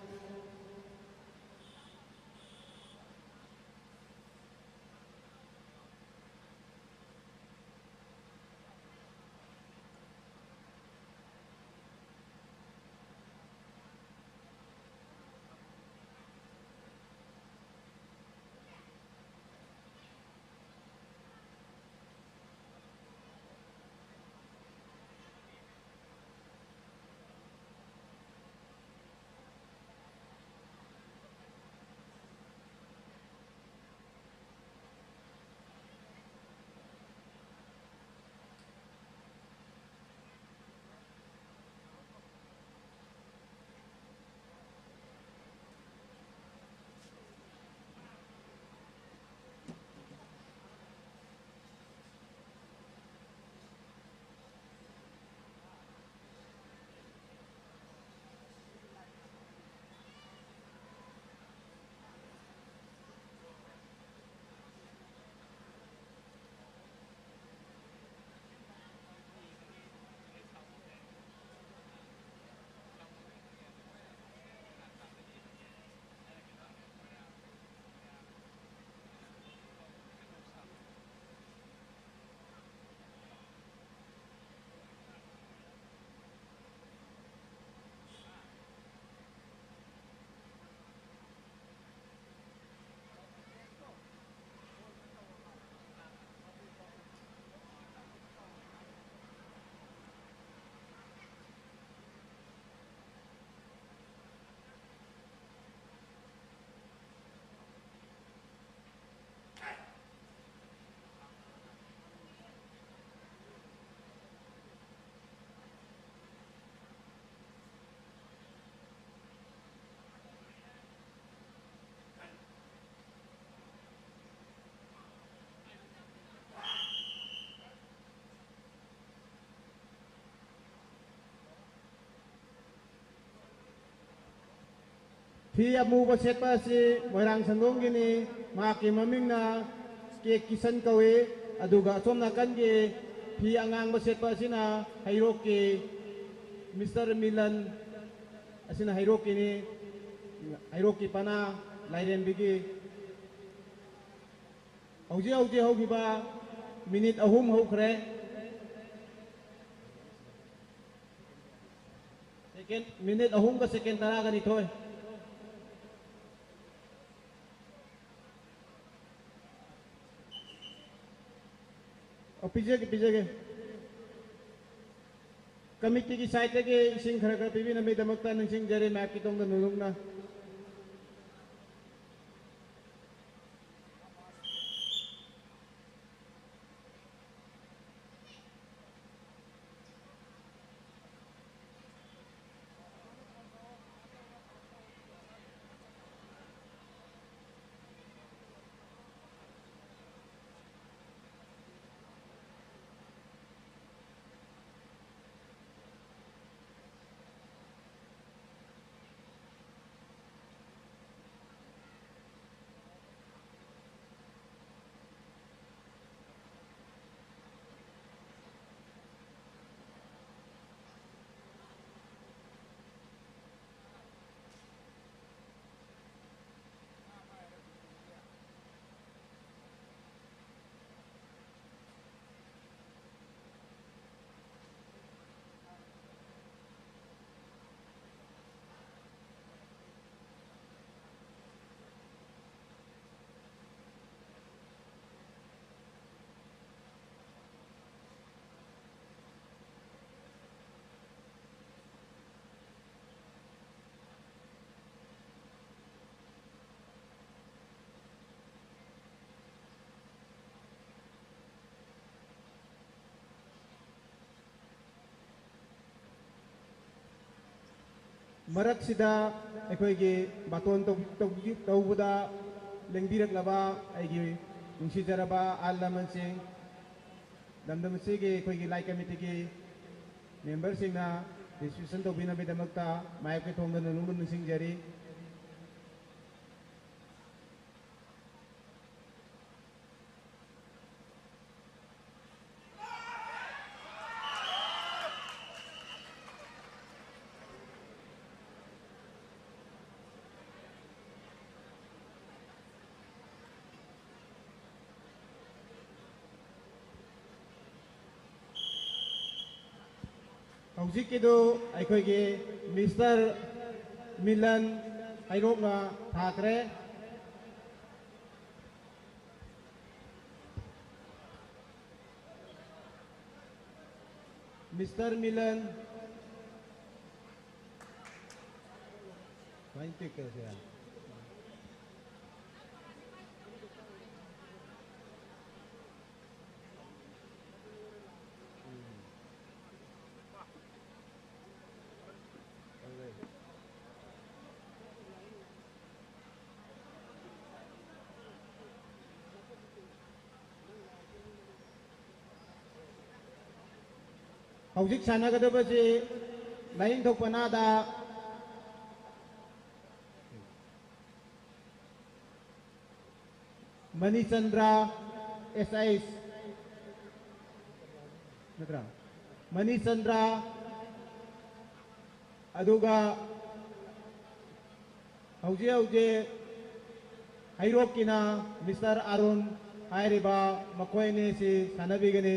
ꯐꯤ ꯑꯃꯨꯕ ꯁꯦꯠꯄ ꯑꯁꯤ ꯃꯣꯏꯔꯥꯡ ꯁꯪꯒꯣꯝꯒꯤꯅꯤ꯫ ꯃꯍꯥꯛꯀꯤ ꯃꯃꯤꯡꯅ ꯀꯦ ꯀꯤꯁꯟ ꯀꯧꯏ꯫ ꯑꯗꯨꯒ ꯑꯁꯣꯝ ꯅꯥꯀꯟꯒꯤ ꯐꯤ ꯑꯉꯥꯡꯕ ꯁꯦꯠꯄ ꯑꯁꯤꯅ ꯍꯩꯔꯣꯛꯀꯤ ꯃꯤꯁꯇꯔ ꯃꯤꯂꯟ ꯑꯁꯤꯅ ꯍꯩꯔꯣꯛꯀꯤꯅꯤ꯫ ꯍꯩꯔꯣꯛꯀꯤ ꯄꯅꯥ ꯂꯥꯏꯔꯦꯝꯕꯤꯒꯤ꯫ ꯍꯧꯖꯤꯛ ꯍꯧꯖꯤꯛ ꯍꯧꯈꯤꯕ ꯃꯤꯅꯤꯠ ꯑꯍꯨꯝ ꯍꯧꯈ꯭ꯔꯦ꯫ ꯁꯦꯀꯦꯟ, ꯃꯤꯅꯤꯠ ꯑꯍꯨꯝꯒ ꯁꯦꯀꯦꯟ ꯇꯔꯥꯒ ꯅꯤꯊꯣꯏ꯫ ꯑꯣ, ꯄꯤꯖꯒꯦ, ꯄꯤꯖꯒꯦ꯫ ꯀꯃꯤꯇꯤꯒꯤ ꯁꯥꯏꯠꯇꯒꯤ ꯏꯁꯤꯡ ꯈꯔ ꯈꯔ ꯄꯤꯕꯤꯅꯕꯒꯤꯗꯃꯛꯇ ꯅꯤꯡꯁꯤꯡꯖꯔꯤ, ꯃꯥꯏꯛꯀꯤ ꯇꯣꯡꯗ ꯅꯣꯡꯂꯨꯛꯅ꯫ ꯃꯔꯛꯁꯤꯗ ꯑꯩꯈꯣꯏꯒꯤ ꯕꯥꯇꯣꯟ ꯇꯧ-, ꯇꯧ-, ꯇꯧꯕꯗ ꯂꯦꯡꯕꯤꯔꯛꯂꯕ ꯑꯩꯒꯤ ꯅꯨꯡꯁꯤꯖꯔꯕ ꯑꯍꯜ ꯂꯃꯟꯁꯤꯡ, ꯂꯝꯗꯝ ꯑꯁꯤꯒꯤ ꯑꯩꯈꯣꯏꯒꯤ ꯂꯥꯏ ꯀꯃꯤꯇꯤꯒꯤ ꯃꯦꯝꯕꯔꯁꯤꯡꯅ ꯔꯤꯁꯤꯞꯁꯟ ꯇꯧꯕꯤꯅꯕꯒꯤꯗꯃꯛꯇ ꯃꯥꯌꯣꯛꯀꯤ ꯊꯣꯡꯗ ꯅꯣꯡꯂꯨꯛꯅ ꯅꯤꯡꯁꯤꯡꯖꯔꯤ꯫ ꯍꯧꯖꯤꯛꯀꯤꯗꯨ ꯑꯩꯈꯣꯏꯒꯤ ꯃꯤꯁꯇꯔ ꯃꯤꯂꯟ ꯍꯩꯔꯣꯛꯅ ꯊꯥꯈ꯭ꯔꯦ꯫ ꯃꯤꯁꯇꯔ ꯃꯤꯂꯟ, ꯁꯨꯃꯥꯏꯅ ꯇꯦꯛ ꯇꯧꯁꯦ꯫ ꯍꯧꯖꯤꯛ ꯁꯥꯟꯅꯒꯗꯕꯁꯤ ꯂꯥꯏꯌꯦꯡꯊꯧ ꯄꯅꯥꯗ ꯃꯅꯤꯆꯟꯗ꯭ꯔ, ꯑꯦꯁ ꯑꯩꯁ, ꯅꯠꯇ꯭ꯔꯥ? ꯃꯅꯤꯆꯟꯗ꯭ꯔ, ꯑꯗꯨꯒ ꯍꯧꯖꯤꯛ ꯍꯧꯖꯤꯛ ꯍꯩꯔꯣꯛꯀꯤꯅ ꯃꯤꯁꯇꯔ ꯑꯔꯨꯟ ꯍꯥꯏꯔꯤꯕ ꯃꯈꯣꯏ ꯑꯅꯤꯁꯤ ꯁꯥꯟꯅꯕꯤꯒꯅꯤ꯫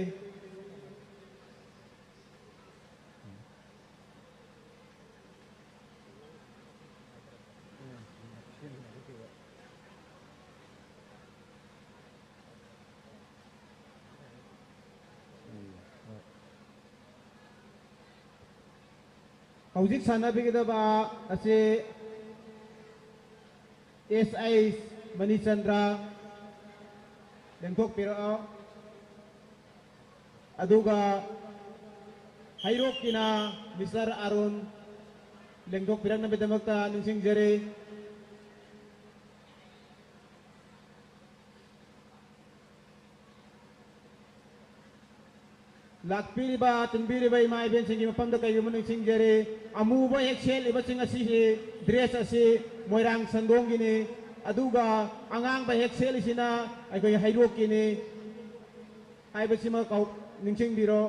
ꯍꯧꯖꯤꯛ ꯁꯥꯟꯅꯕꯤꯒꯗꯕ ꯑꯁꯤ ꯑꯦꯁ ꯑꯩꯁ ꯃꯅꯤꯆꯟꯗ꯭ꯔ, ꯂꯦꯡꯊꯣꯛꯄꯤꯔꯛꯑꯣ꯫ ꯑꯗꯨꯒ ꯍꯩꯔꯣꯛꯀꯤꯅ ꯃꯤꯁꯇꯔ ꯑꯔꯨꯟ, ꯂꯦꯡꯊꯣꯛꯄꯤꯔꯛꯅꯕꯒꯤꯗꯃꯛꯇ ꯅꯤꯡꯁꯤꯡꯖꯔꯤ꯫ ꯂꯥꯛꯄꯤꯔꯤꯕ, ꯇꯤꯟꯕꯤꯔꯤꯕ ꯏꯃꯥ ꯏꯕꯦꯟꯁꯤꯡꯒꯤ ꯃꯐꯝꯗ ꯀꯔꯤꯒꯨꯝꯕ ꯅꯤꯡꯁꯤꯡꯖꯔꯤ, ꯑꯃꯨꯕ ꯍꯦꯛ ꯁꯦꯠꯂꯤꯕꯁꯤꯡ ꯑꯁꯤꯒꯤ ꯗ꯭ꯔꯦꯁ ꯑꯁꯤ ꯃꯣꯏꯔꯥꯡ ꯁꯟꯗꯣꯡꯒꯤꯅꯤ, ꯑꯗꯨꯒ ꯑꯉꯥꯡꯕ ꯍꯦꯛ ꯁꯦꯠꯂꯤꯁꯤꯅ ꯑꯩꯈꯣꯏꯒꯤ ꯍꯩꯔꯣꯛꯀꯤꯅꯤ꯫ ꯍꯥꯏꯕꯁꯤꯃ ꯀꯧ-, ꯅꯤꯡꯁꯤꯡꯕꯤꯔꯣ꯫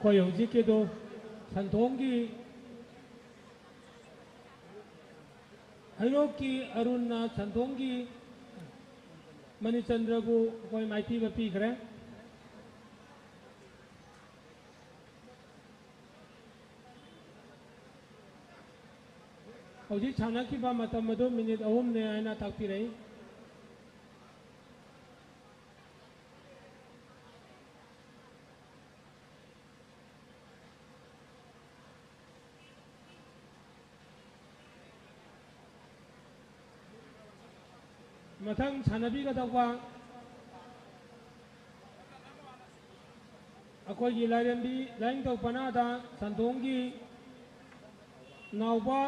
ꯑꯩꯈꯣꯏ ꯍꯧꯖꯤꯛꯀꯤꯗꯣ ꯁꯟꯊꯣꯡꯒꯤ, ꯍꯩꯔꯣꯛꯀꯤ ꯑꯔꯨꯟꯅ ꯁꯟꯊꯣꯡꯒꯤ ꯃꯅꯤꯆꯟꯗ꯭ꯔꯕꯨ ꯑꯩꯈꯣꯏ ꯃꯥꯏꯊꯤꯕ ꯄꯤꯈ꯭ꯔꯦ꯫ ꯍꯧꯖꯤꯛ ꯁꯥꯟꯅꯈꯤꯕ ꯃꯇꯝ ꯑꯗꯨ ꯃꯤꯅꯤꯠ ꯑꯍꯨꯝꯅꯦ ꯍꯥꯏꯅ ꯇꯥꯛꯄꯤꯔꯛꯏ꯫ ꯃꯊꯪ ꯁꯥꯟꯅꯕꯤꯒꯗꯧꯕ ꯑꯩꯈꯣꯏꯒꯤ ꯂꯥꯏꯔꯦꯝꯕꯤ ꯂꯥꯏꯅꯤꯡꯊꯧ ꯄꯅꯥꯗ ꯁꯟꯗꯣꯡꯒꯤ ꯅꯥꯎꯕ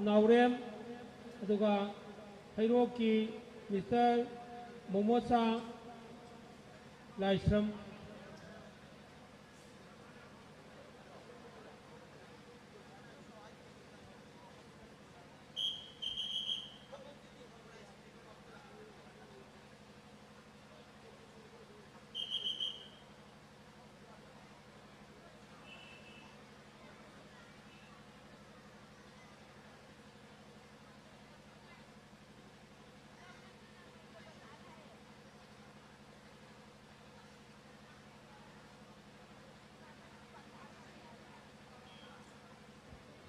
ꯅꯥꯎꯔꯦꯝ, ꯑꯗꯨꯒ ꯍꯩꯔꯣꯛꯀꯤ ꯃꯤꯁꯇꯔ ꯃꯣꯃꯣꯆꯥ ꯂꯥꯏꯁ꯭ꯔꯝ꯫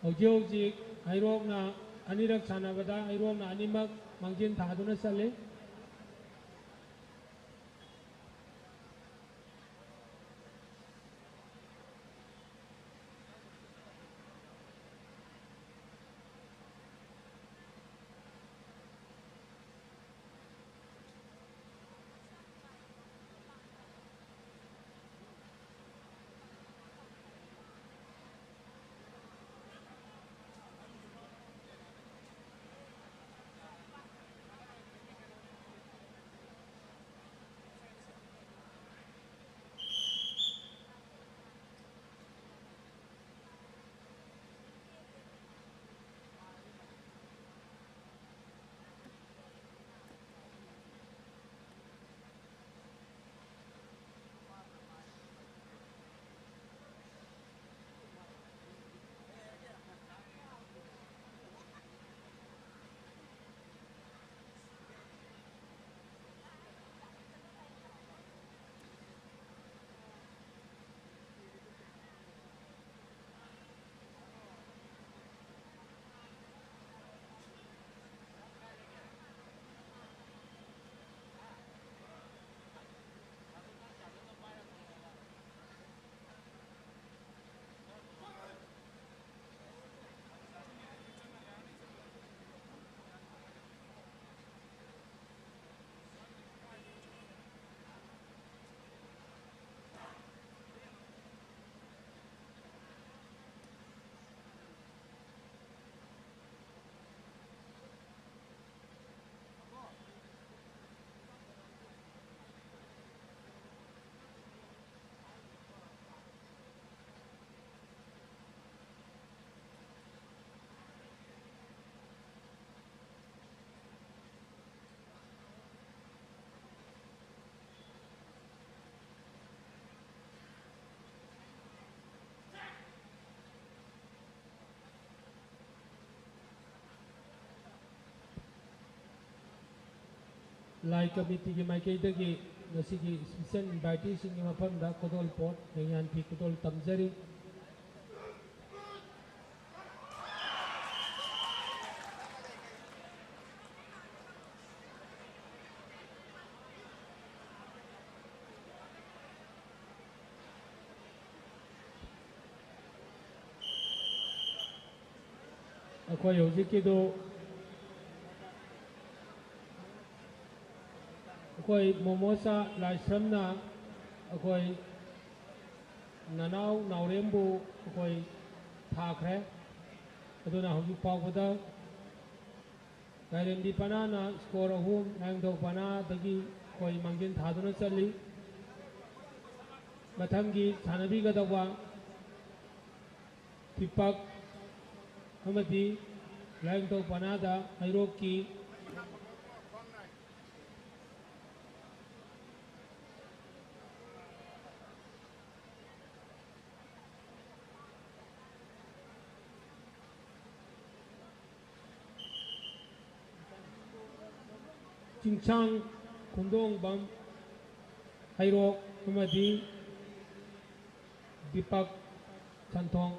ꯍꯧꯖꯤꯛ ꯍꯧꯖꯤꯛ ꯍꯩꯔꯣꯛꯅ ꯑꯅꯤꯔꯛ ꯁꯥꯟꯅꯕꯗ ꯍꯩꯔꯣꯛꯅ ꯑꯅꯤꯃꯛ ꯃꯥꯡꯖꯤꯟ ꯊꯥꯗꯨꯅ ꯆꯠꯂꯤ꯫ ꯂꯥꯏ ꯀꯃꯤꯇꯤꯒꯤ ꯃꯥꯏꯀꯩꯗꯒꯤ ꯉꯁꯤꯒꯤ special inviteeꯁꯤꯡꯒꯤ ꯃꯐꯝꯗ ꯈꯨꯗꯣꯜ ꯄꯣꯠ, ꯂꯦꯡꯌꯥꯟ ꯐꯤ ꯈꯨꯗꯣꯜ ꯇꯝꯖꯔꯤ꯫ ꯑꯩꯈꯣꯏ ꯍꯧꯖꯤꯛꯀꯤꯗꯨ ꯑꯩꯈꯣꯏ ꯃꯣꯃꯣꯆꯥ ꯂꯥꯏꯁ꯭ꯔꯝꯅ ꯑꯩꯈꯣꯏ ꯅꯅꯥꯎ ꯅꯥꯎꯔꯦꯝꯕꯨ ꯑꯩꯈꯣꯏ ꯊꯥꯈ꯭ꯔꯦ꯫ ꯑꯗꯨꯅ ꯍꯧꯖꯤꯛ ꯐꯥꯎꯕꯗ ꯂꯥꯏꯔꯦꯝꯕꯤ ꯄꯅꯥꯅ score ꯑꯍꯨꯝ, ꯂꯥꯏꯅꯤꯡꯊꯧ ꯄꯅꯥꯗꯒꯤ ꯑꯩꯈꯣꯏ ꯃꯥꯡꯖꯤꯟ ꯊꯥꯗꯨꯅ ꯆꯠꯂꯤ꯫ ꯃꯊꯪꯒꯤ ꯁꯥꯟꯅꯕꯤꯒꯗꯧꯕ ꯗꯤꯄꯛ ꯑꯃꯗꯤ ꯂꯥꯏꯅꯤꯡꯊꯧ ꯄꯅꯥꯗ ꯍꯩꯔꯣꯛꯀꯤ ꯆꯤꯡꯁꯥꯡ ꯈꯨꯟꯗꯣꯡꯕꯝ ꯍꯩꯔꯣꯛ ꯑꯃꯗꯤ ꯗꯤꯄꯛ ꯁꯟꯊꯣꯡ꯫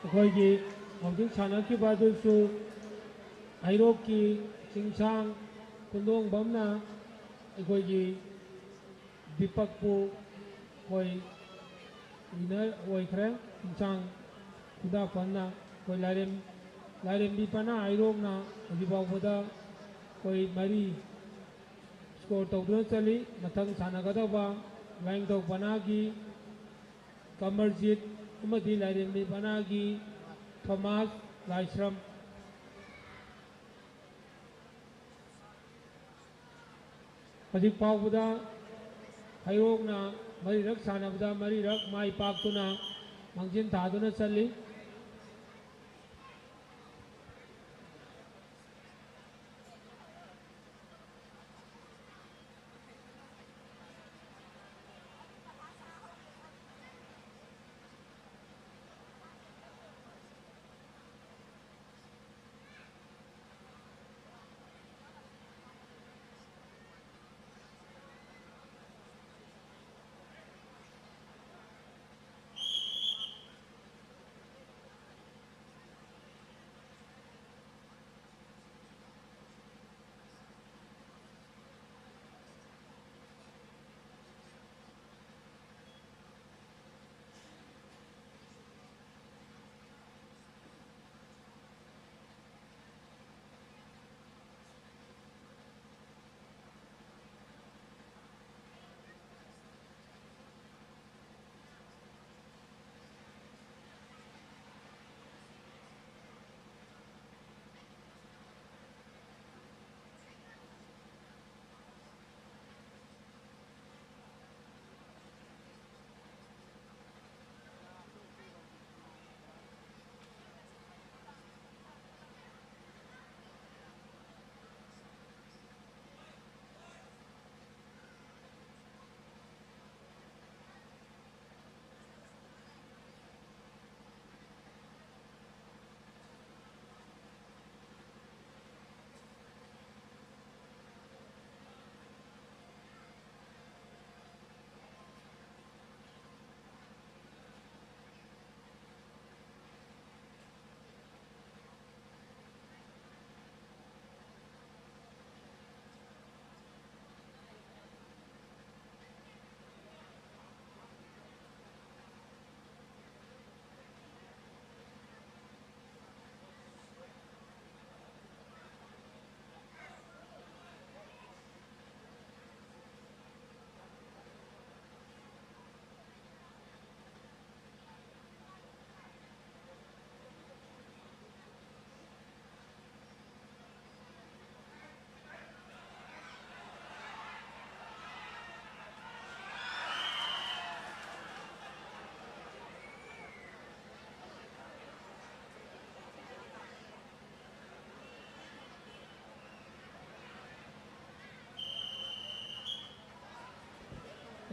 ꯑꯩꯈꯣꯏꯒꯤ ꯍꯧꯖꯤꯛ ꯁꯥꯟꯅꯈꯤꯕ ꯑꯗꯨꯁꯨ ꯍꯩꯔꯣꯛꯀꯤ ꯆꯤꯡꯁꯥꯡ ꯈꯨꯟꯗꯣꯡꯕꯝꯅ ꯑꯩꯈꯣꯏꯒꯤ ꯗꯤꯄꯛꯄꯨ ꯑꯩꯈꯣꯏ ꯋꯤꯅꯔ ꯑꯣꯏꯈ꯭ꯔꯦ꯫ ꯆꯤꯡꯁꯥꯡ ꯈꯨꯟꯗꯥꯛꯄꯝꯅ ꯑꯩꯈꯣꯏ ꯂꯥꯏꯔꯦꯝ-, ꯂꯥꯏꯔꯦꯝꯕꯤ ꯄꯅꯥ ꯍꯩꯔꯣꯛꯅ ꯍꯧꯖꯤꯛ ꯐꯥꯎꯕꯗ ꯑꯩꯈꯣꯏ ꯃꯔꯤ ꯁ꯭ꯀꯣꯔ ꯇꯧꯗꯨꯅ ꯆꯠꯂꯤ꯫ ꯃꯊꯪ ꯁꯥꯟꯅꯒꯗꯧꯕ ꯂꯥꯏꯅꯤꯡꯊꯧ ꯄꯅꯥꯒꯤ ꯀꯃꯔꯖꯤꯠ ꯑꯃꯗꯤ ꯂꯥꯏꯔꯦꯝꯕꯤ ꯄꯅꯥꯒꯤ ꯊꯣꯃꯥꯁ ꯂꯥꯏꯁ꯭ꯔꯝ꯫ ꯍꯧꯖꯤꯛ ꯐꯥꯎꯕꯗ ꯍꯩꯔꯣꯛꯅ ꯃꯔꯤꯔꯛ ꯁꯥꯟꯅꯕꯗ ꯃꯔꯤꯔꯛ ꯃꯥꯏ ꯄꯥꯛꯇꯨꯅ ꯃꯥꯡꯖꯤꯟ ꯊꯥꯗꯨꯅ ꯆꯠꯂꯤ꯫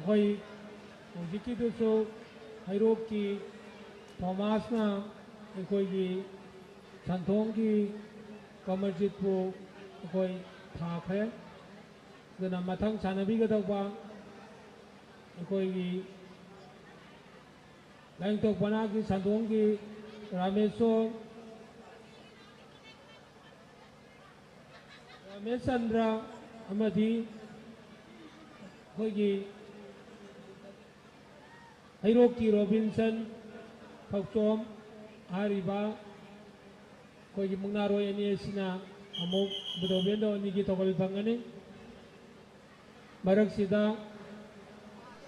ꯑꯩꯈꯣꯏ ꯍꯧꯖꯤꯛꯀꯤꯗꯨꯁꯨ ꯍꯩꯔꯣꯛꯀꯤ ꯊꯣꯃꯥꯁꯅ ꯑꯩꯈꯣꯏꯒꯤ ꯁꯟꯊꯣꯡꯒꯤ ꯀꯃꯔꯖꯤꯠꯄꯨ ꯑꯩꯈꯣꯏ ꯊꯥꯈ꯭ꯔꯦ꯫ ꯑꯗꯨꯅ ꯃꯊꯪ ꯁꯥꯟꯅꯕꯤꯒꯗꯧꯕ ꯑꯩꯈꯣꯏꯒꯤ ꯂꯥꯏꯅꯤꯡꯊꯧ ꯄꯅꯥꯒꯤ ꯁꯟꯊꯣꯡꯒꯤ ꯔꯥꯃꯦꯁꯣꯔ, ꯔꯥꯃꯦꯁꯆꯟꯗ꯭ꯔ ꯑꯃꯗꯤ ꯑꯩꯈꯣꯏꯒꯤ ꯍꯩꯔꯣꯛꯀꯤ ꯔꯣꯕꯤꯟꯁꯟ ꯊꯧꯆꯣꯝ ꯍꯥꯏꯔꯤꯕ ꯑꯩꯈꯣꯏꯒꯤ ꯃꯨꯛꯅꯥꯔꯣꯏ ꯑꯅꯤ ꯑꯁꯤꯅ ꯑꯃꯨꯛ ꯕꯨꯙꯣꯕꯦꯟꯗꯣ ꯑꯅꯤꯒꯤ ꯊꯧꯒꯜ ꯐꯪꯒꯅꯤ꯫ ꯃꯔꯛꯁꯤꯗ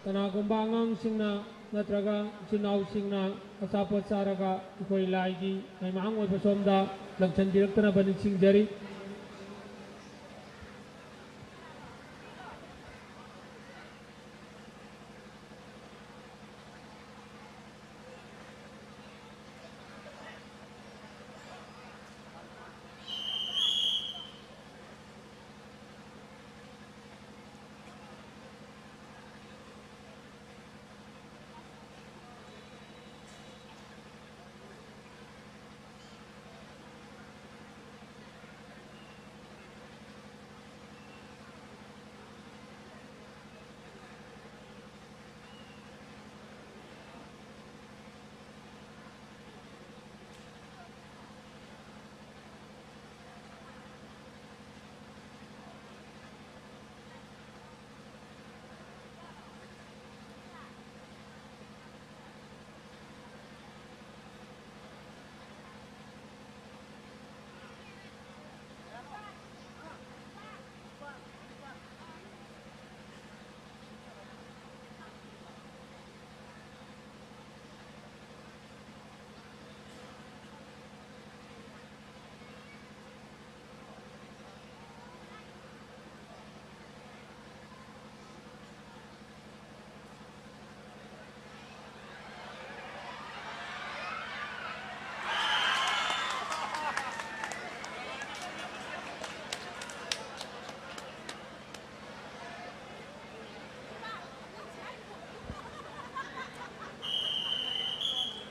ꯀꯅꯥꯒꯨꯝꯕ ꯑꯉꯥꯡꯁꯤꯡꯅ ꯅꯠꯇ꯭ꯔꯒ ꯏꯆꯤꯟ ꯏꯅꯥꯎꯁꯤꯡꯅ ꯑꯆꯥꯄꯣꯠ ꯆꯥꯔꯒ ꯑꯩꯈꯣꯏ ꯂꯥꯏꯒꯤ ꯃꯍꯩꯃꯥꯡ ꯑꯣꯏꯕ ꯁꯣꯝꯗ ꯂꯪꯁꯤꯟꯕꯤꯔꯛꯇꯅꯕ ꯅꯤꯡꯁꯤꯡꯖꯔꯤ꯫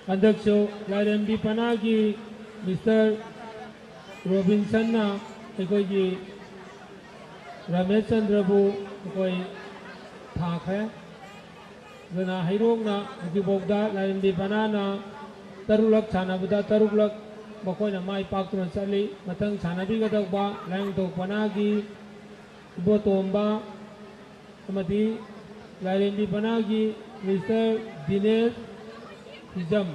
ꯍꯟꯗꯛꯁꯨ ꯂꯥꯏꯔꯦꯝꯕꯤ ꯄꯅꯥꯒꯤ ꯃꯤꯁꯇꯔ ꯔꯣꯕꯤꯟꯁꯟꯅ ꯑꯩꯈꯣꯏꯒꯤ ꯔꯃꯦꯁ ꯆꯟꯗ꯭ꯔꯕꯨ ꯑꯩꯈꯣꯏ ꯊꯥꯈ꯭ꯔꯦ꯫ ꯑꯗꯨꯅ ꯍꯩꯔꯣꯛꯅ ꯍꯧꯖꯤꯛꯐꯥꯎꯗ ꯂꯥꯏꯔꯦꯝꯕꯤ ꯄꯅꯥꯅ ꯇꯔꯨꯛꯂꯛ ꯁꯥꯟꯅꯕꯗ ꯇꯔꯨꯛꯂꯛ ꯃꯈꯣꯏꯅ ꯃꯥꯏ ꯄꯥꯛꯇꯨꯅ ꯆꯠꯂꯤ꯫ ꯃꯊꯪ ꯁꯥꯟꯅꯕꯤꯒꯗꯧꯕ ꯂꯥꯏꯅꯤꯡꯊꯧ ꯄꯅꯥꯒꯤ ꯏꯕꯣꯇꯣꯝꯕ ꯑꯃꯗꯤ ꯂꯥꯏꯔꯦꯝꯕꯤ ꯄꯅꯥꯒꯤ ꯃꯤꯁꯇꯔ ꯗꯤꯅꯦꯁ ꯍꯤꯖꯝ꯫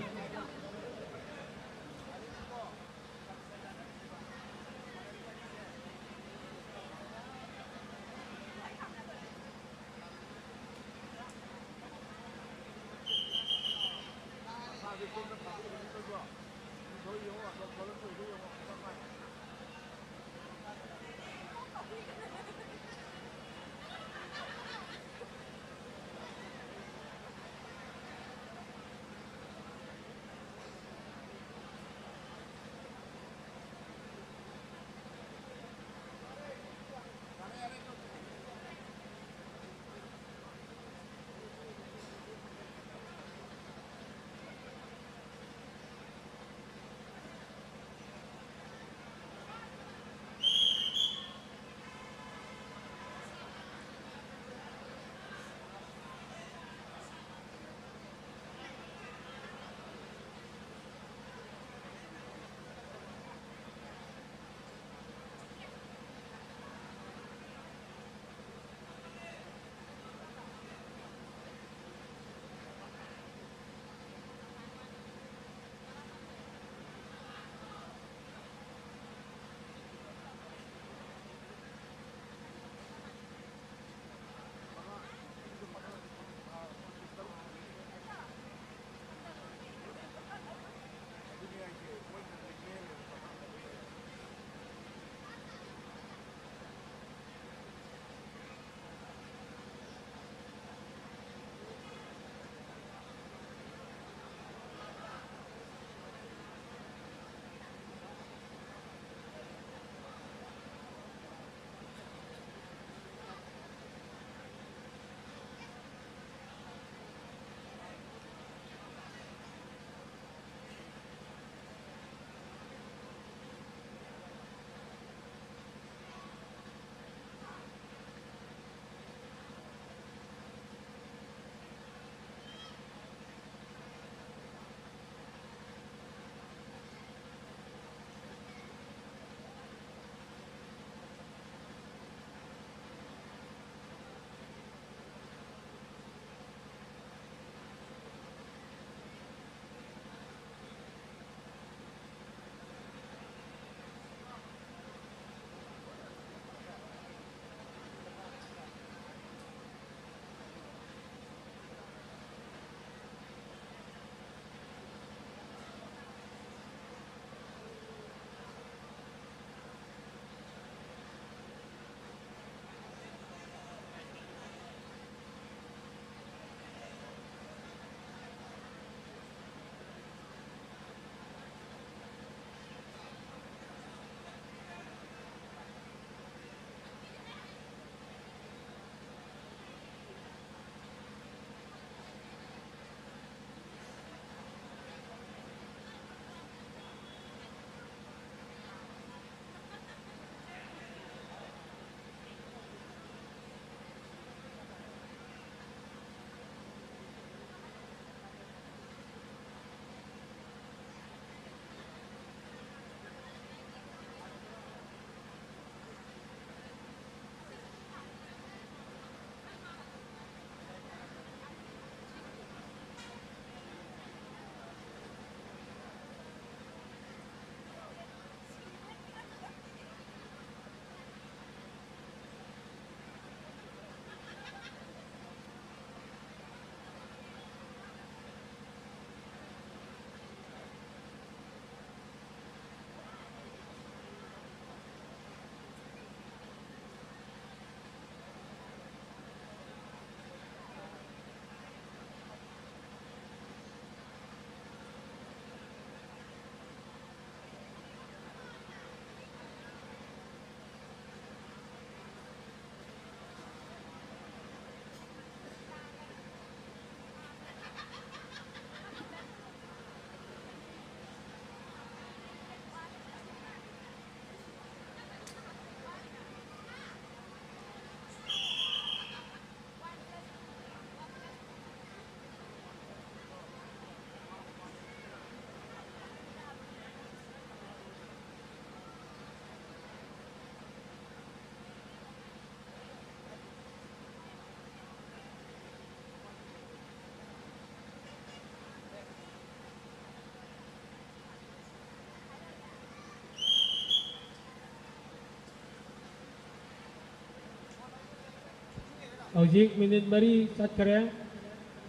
ꯍꯧꯖꯤꯛ ꯃꯤꯅꯤꯠ ꯃꯔꯤ ꯆꯠꯈ꯭ꯔꯦ꯫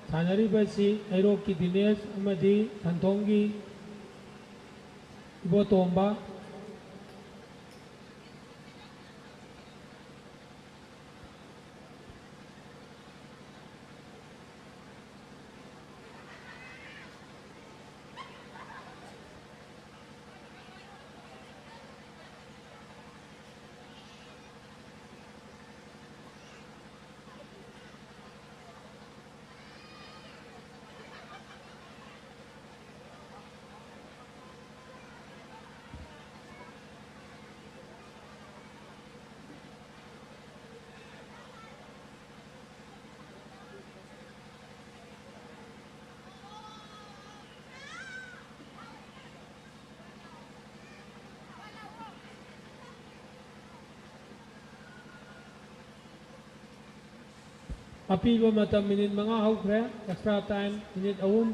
ꯁꯥꯟꯅꯔꯤꯕꯁꯤ ꯍꯩꯔꯣꯛꯀꯤ ꯗꯤꯅꯦꯁ ꯑꯃꯗꯤ ꯁꯟꯊꯣꯡꯒꯤ ꯏꯕꯣꯇꯣꯝꯕ꯫ ꯑꯄꯤꯕ ꯃꯇꯝ ꯃꯤꯅꯤꯠ ꯃꯉꯥ ꯍꯧꯈ꯭ꯔꯦ꯫ ꯑꯦꯛꯁꯇ꯭ꯔꯥ ꯇꯥꯏꯝ ꯃꯤꯅꯤꯠ ꯑꯍꯨꯝ꯫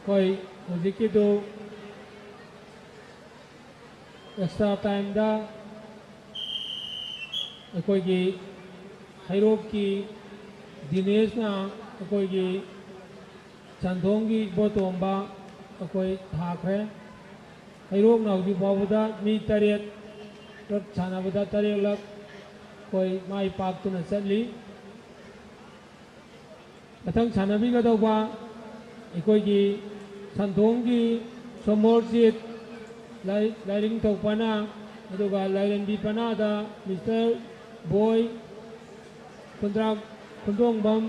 ꯑꯩꯈꯣꯏ ꯍꯧꯖꯤꯛꯀꯤꯗꯨ ꯑꯦꯛꯁꯇ꯭ꯔꯥ ꯇꯥꯏꯝꯗ ꯑꯩꯈꯣꯏꯒꯤ ꯍꯩꯔꯣꯛꯀꯤ ꯗꯤꯅꯦꯁꯅ ꯑꯩꯈꯣꯏꯒꯤ ꯁꯟꯊꯣꯡꯒꯤ ꯏꯕꯣꯇꯣꯝꯕ ꯑꯩꯈꯣꯏ ꯊꯥꯈ꯭ꯔꯦ꯫ ꯍꯩꯔꯣꯛꯅ ꯍꯧꯖꯤꯛ ꯐꯥꯎꯕꯗ ꯃꯤ ꯇꯔꯦꯠ ꯁꯥꯟꯅꯕꯗ ꯇꯔꯦꯠꯂꯛ ꯑꯩꯈꯣꯏ ꯃꯥꯏ ꯄꯥꯛꯇꯨꯅ ꯆꯠꯂꯤ꯫ ꯃꯊꯪ ꯁꯥꯟꯅꯕꯤꯒꯗꯧꯕ ꯑꯩꯈꯣꯏꯒꯤ ꯁꯟꯊꯣꯡꯒꯤ ꯁꯣꯃꯣꯔꯖꯤꯠ, ꯂꯥꯏ-, ꯂꯥꯏꯔꯤꯡꯊꯧ ꯄꯅꯥ, ꯑꯗꯨꯒ ꯂꯥꯏꯔꯦꯝꯕꯤ ꯄꯅꯥꯗ ꯃꯤꯁꯇꯔ ꯕꯣꯏ ꯈꯨꯟꯗ꯭ꯔꯥꯛ ꯈꯨꯟꯗꯣꯡꯕꯝ꯫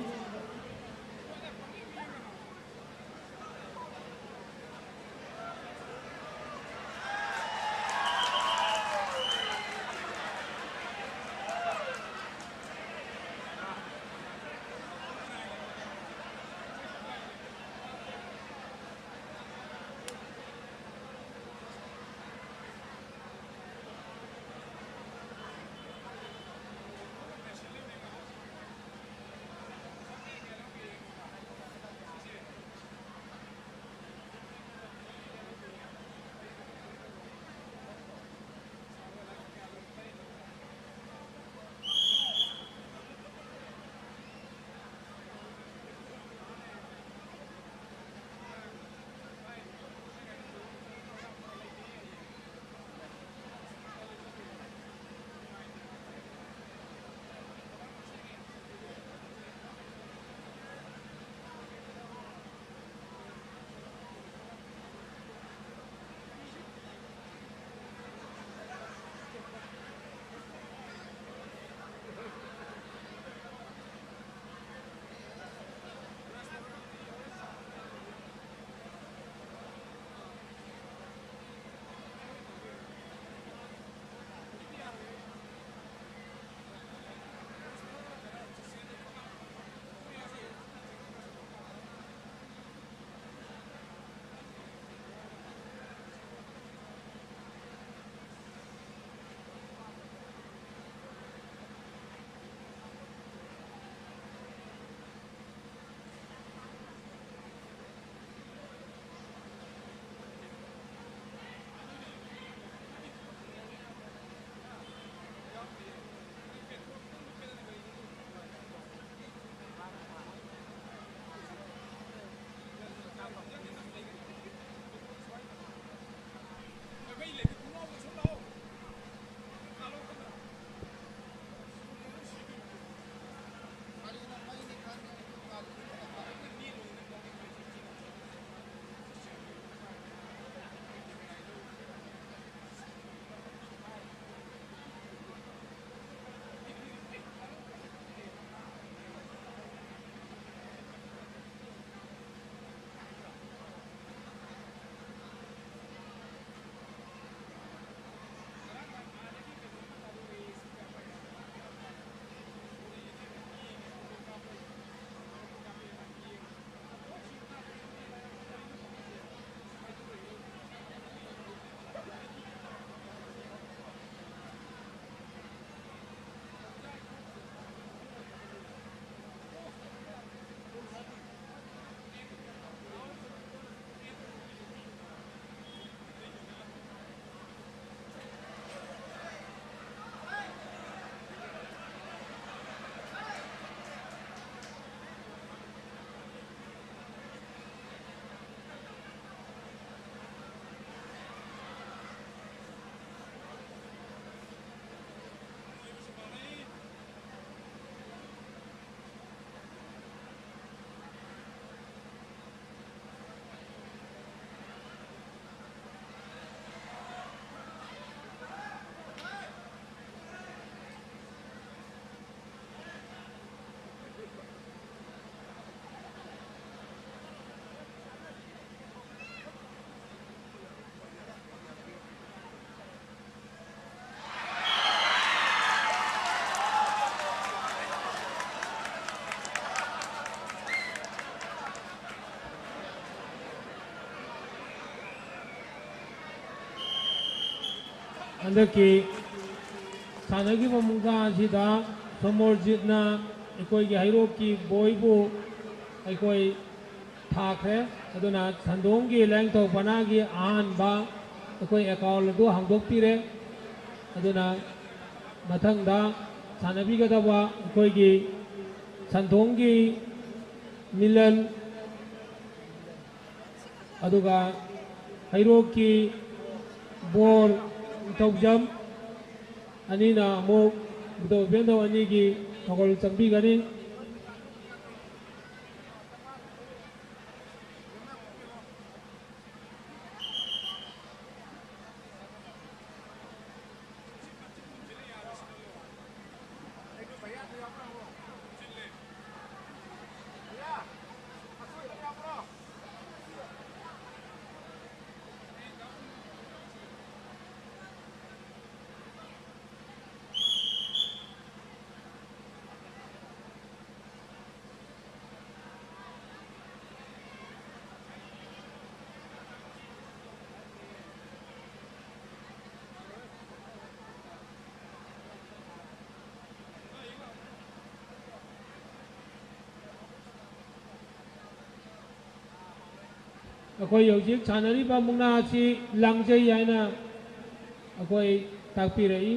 ꯍꯟꯗꯛꯀꯤ ꯁꯥꯟꯅꯈꯤꯕ ꯃꯨꯛꯅꯥ ꯑꯁꯤꯗ ꯁꯣꯃꯣꯔꯖꯤꯠꯅ ꯑꯩꯈꯣꯏꯒꯤ ꯍꯩꯔꯣꯛꯀꯤ ꯕꯣꯏꯕꯨ ꯑꯩꯈꯣꯏ ꯊꯥꯈ꯭ꯔꯦ꯫ ꯑꯗꯨꯅ ꯁꯟꯗꯣꯡꯒꯤ ꯂꯥꯏꯌꯦꯡꯊꯧ ꯄꯅꯥꯒꯤ ꯑꯍꯥꯟꯕ ꯑꯩꯈꯣꯏ ꯑꯦꯀꯥꯎꯟ ꯑꯗꯨ ꯍꯥꯡꯗꯣꯛꯄꯤꯔꯦ꯫ ꯑꯗꯨꯅ ꯃꯊꯪꯗ ꯁꯥꯟꯅꯕꯤꯒꯗꯕ ꯑꯩꯈꯣꯏꯒꯤ ꯁꯟꯗꯣꯡꯒꯤ ꯃꯤꯂꯟ, ꯑꯗꯨꯒ ꯍꯩꯔꯣꯛꯀꯤ ꯕꯣꯔ ꯅꯤꯡꯊꯧꯖꯝ ꯑꯅꯤꯅ ꯑꯃꯨꯛ ꯏꯕꯨꯙꯧ ꯏꯕꯦꯟꯗꯧ ꯑꯅꯤꯒꯤ ꯃꯒꯣꯜ ꯆꯪꯕꯤꯒꯅꯤ꯫ ꯑꯩꯈꯣꯏ ꯍꯧꯖꯤꯛ ꯁꯥꯟꯅꯔꯤꯕ ꯃꯨꯛꯅꯥ ꯑꯁꯤ ꯂꯥꯡꯖꯩ ꯍꯥꯏꯅ ꯑꯩꯈꯣꯏ ꯇꯥꯛꯄꯤꯔꯛꯏ꯫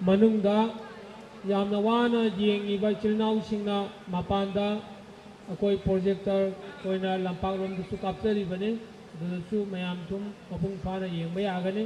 ꯃꯅꯨꯡꯗ ꯌꯥꯝꯅ ꯋꯥꯅ ꯌꯦꯡꯉꯤꯕ ꯏꯆꯤꯜ ꯏꯅꯥꯎꯁꯤꯡꯅ ꯃꯄꯥꯟꯗ ꯑꯩꯈꯣꯏ ꯄ꯭ꯔꯣꯖꯦꯛꯇꯔ ꯑꯣꯏꯅ ꯂꯝꯄꯥꯛꯂꯣꯝꯗꯁꯨ ꯀꯥꯞꯆꯔꯤꯕꯅꯤ꯫ ꯑꯗꯨꯗꯁꯨ ꯃꯌꯥꯝ ꯑꯗꯨꯝ ꯃꯄꯨꯡ ꯐꯥꯅ ꯌꯦꯡꯕ ꯌꯥꯒꯅꯤ꯫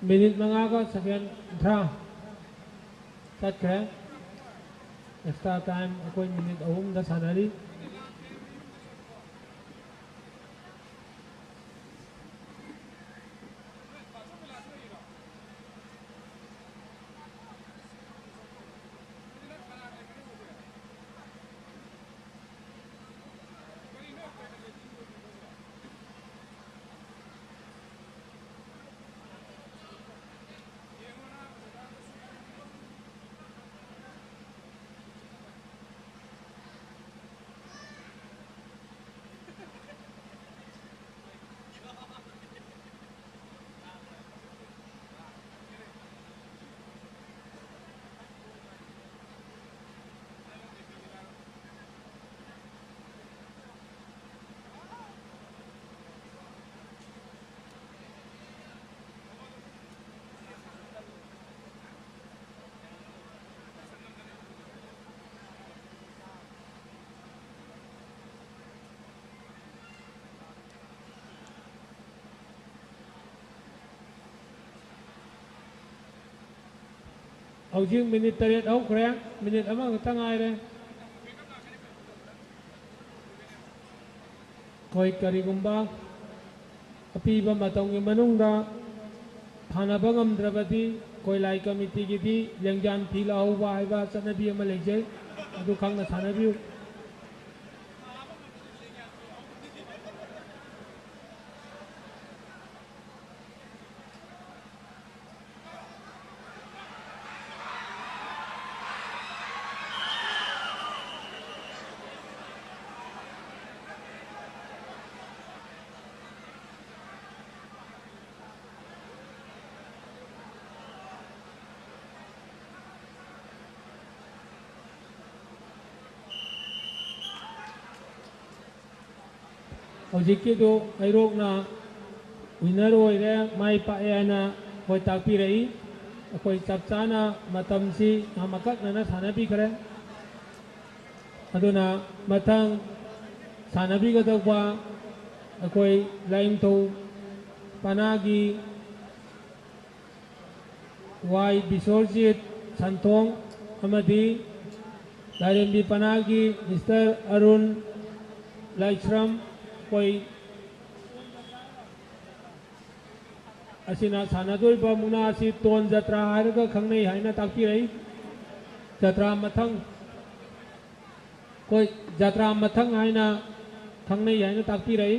ꯃꯤꯅꯤꯠ ꯃꯉꯥꯒ ꯁꯦꯀꯦꯟ ꯀꯨꯟꯊ꯭ꯔꯥ ꯆꯠꯈ꯭ꯔꯦ꯫ ꯑꯦꯛꯁꯇ꯭ꯔꯥ ꯇꯥꯏꯝ ꯑꯩꯈꯣꯏ ꯃꯤꯅꯤꯠ ꯑꯍꯨꯝꯗ ꯁꯥꯟꯅꯔꯤ꯫ ꯍꯧꯖꯤꯛ ꯃꯤꯅꯤꯠ ꯇꯔꯦꯠ ꯍꯧꯈ꯭ꯔꯦ꯫ ꯃꯤꯅꯤꯠ ꯑꯃꯈꯛꯇ ꯉꯥꯏꯔꯦ꯫ ꯑꯩꯈꯣꯏ ꯀꯔꯤꯒꯨꯝꯕ ꯑꯄꯤꯕ ꯃꯇꯝꯒꯤ ꯃꯅꯨꯡꯗ ꯊꯥꯅꯕ ꯉꯝꯗ꯭ꯔꯕꯗꯤ, ꯑꯩꯈꯣꯏ ꯂꯥꯏ ꯀꯃꯤꯇꯤꯒꯤꯗꯤ ꯂꯦꯡꯖꯥꯟ ꯐꯤ ꯂꯧꯍꯧꯕ ꯍꯥꯏꯕ ꯆꯠꯅꯕꯤ ꯑꯃ ꯂꯩꯖꯩ, ꯑꯗꯨ ꯈꯪꯅ ꯁꯥꯟꯅꯕꯤꯌꯨ꯫ ꯍꯧꯖꯤꯛꯀꯤꯗꯨ ꯍꯩꯔꯣꯛꯅ ꯋꯤꯟꯅꯔ ꯑꯣꯏꯔꯦ, ꯃꯥꯏ ꯄꯥꯛꯑꯦ ꯍꯥꯏꯅ ꯑꯩꯈꯣꯏ ꯇꯥꯛꯄꯤꯔꯛꯏ꯫ ꯑꯩꯈꯣꯏ ꯆꯞ ꯆꯥꯅ ꯃꯇꯝꯁꯤ ꯌꯥꯝ ꯑꯀꯛꯅꯅ ꯁꯥꯟꯅꯕꯤꯈ꯭ꯔꯦ꯫ ꯑꯗꯨꯅ ꯃꯊꯪ ꯁꯥꯟꯅꯕꯤꯒꯗꯧꯕ ꯑꯩꯈꯣꯏ ꯂꯥꯏꯅꯤꯡꯊꯧ ꯄꯅꯥꯒꯤ ꯋꯥꯏ ꯕꯤꯁ꯭ꯋꯔꯖꯤꯠ ꯁꯟꯊꯣꯡ ꯑꯃꯗꯤ ꯂꯥꯏꯔꯦꯝꯕꯤ ꯄꯅꯥꯒꯤ ꯃꯤꯁꯇꯔ ꯑꯔꯨꯟ ꯂꯥꯏꯁ꯭ꯔꯝ, ꯑꯩꯈꯣꯏ ꯑꯁꯤꯅ ꯁꯥꯟꯅꯗꯣꯔꯤꯕ ꯃꯨꯛꯅꯥ ꯑꯁꯤ ꯇꯣꯟ ꯖꯇ꯭ꯔꯥ ꯍꯥꯏꯔꯒ ꯈꯪꯅꯩ ꯍꯥꯏꯅ ꯇꯥꯛꯄꯤꯔꯛꯏ꯫ ꯖꯇ꯭ꯔꯥ ꯃꯊꯪ, ꯑꯩꯈꯣꯏ ꯖꯇ꯭ꯔꯥ ꯃꯊꯪ ꯍꯥꯏꯅ ꯈꯪꯅꯩ ꯍꯥꯏꯅ ꯇꯥꯛꯄꯤꯔꯛꯏ꯫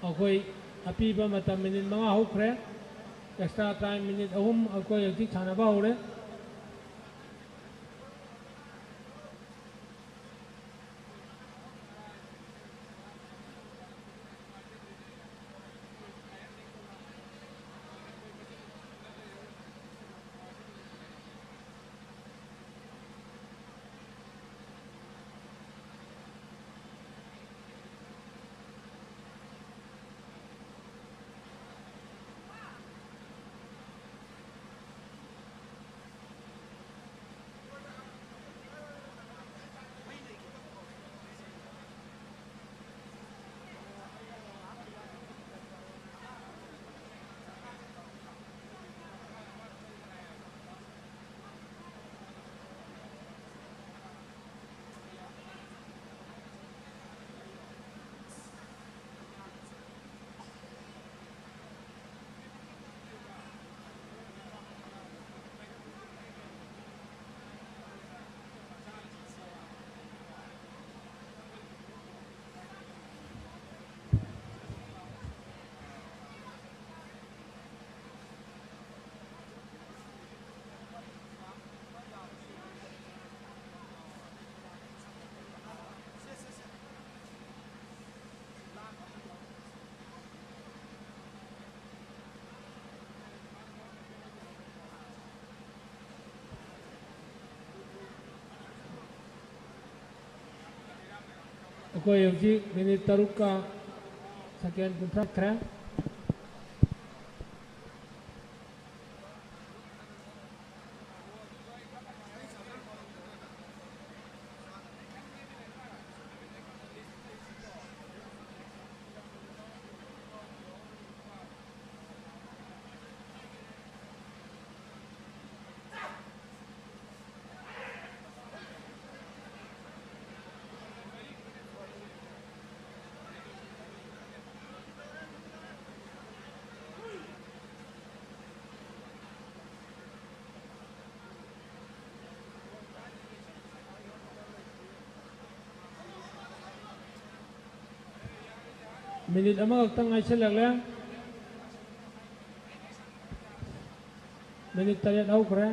ꯑꯩꯈꯣꯏ ꯑꯄꯤꯕ ꯃꯇꯝ ꯃꯤꯅꯤꯠ ꯃꯉꯥ ꯍꯧꯈ꯭ꯔꯦ꯫ Extra time ꯃꯤꯅꯤꯠ ꯑꯍꯨꯝ ꯑꯩꯈꯣꯏ ꯍꯧꯖꯤꯛ ꯁꯥꯟꯅꯕ ꯍꯧꯔꯦ꯫ ꯑꯩꯈꯣꯏ ꯍꯧꯖꯤꯛ ꯃꯤꯅꯤꯠ ꯇꯔꯨꯛꯀ ꯁꯦꯀꯦꯟ ꯀꯨꯟꯊ꯭ꯔꯥ ꯆꯠꯈ꯭ꯔꯦ꯫ ꯃꯤꯅꯤꯠ ꯑꯃꯈꯛꯇꯪ ꯉꯥꯏꯁꯤꯜꯂꯛꯂꯦ꯫ ꯃꯤꯅꯤꯠ ꯇꯔꯦꯠ ꯍꯧꯈ꯭ꯔꯦ꯫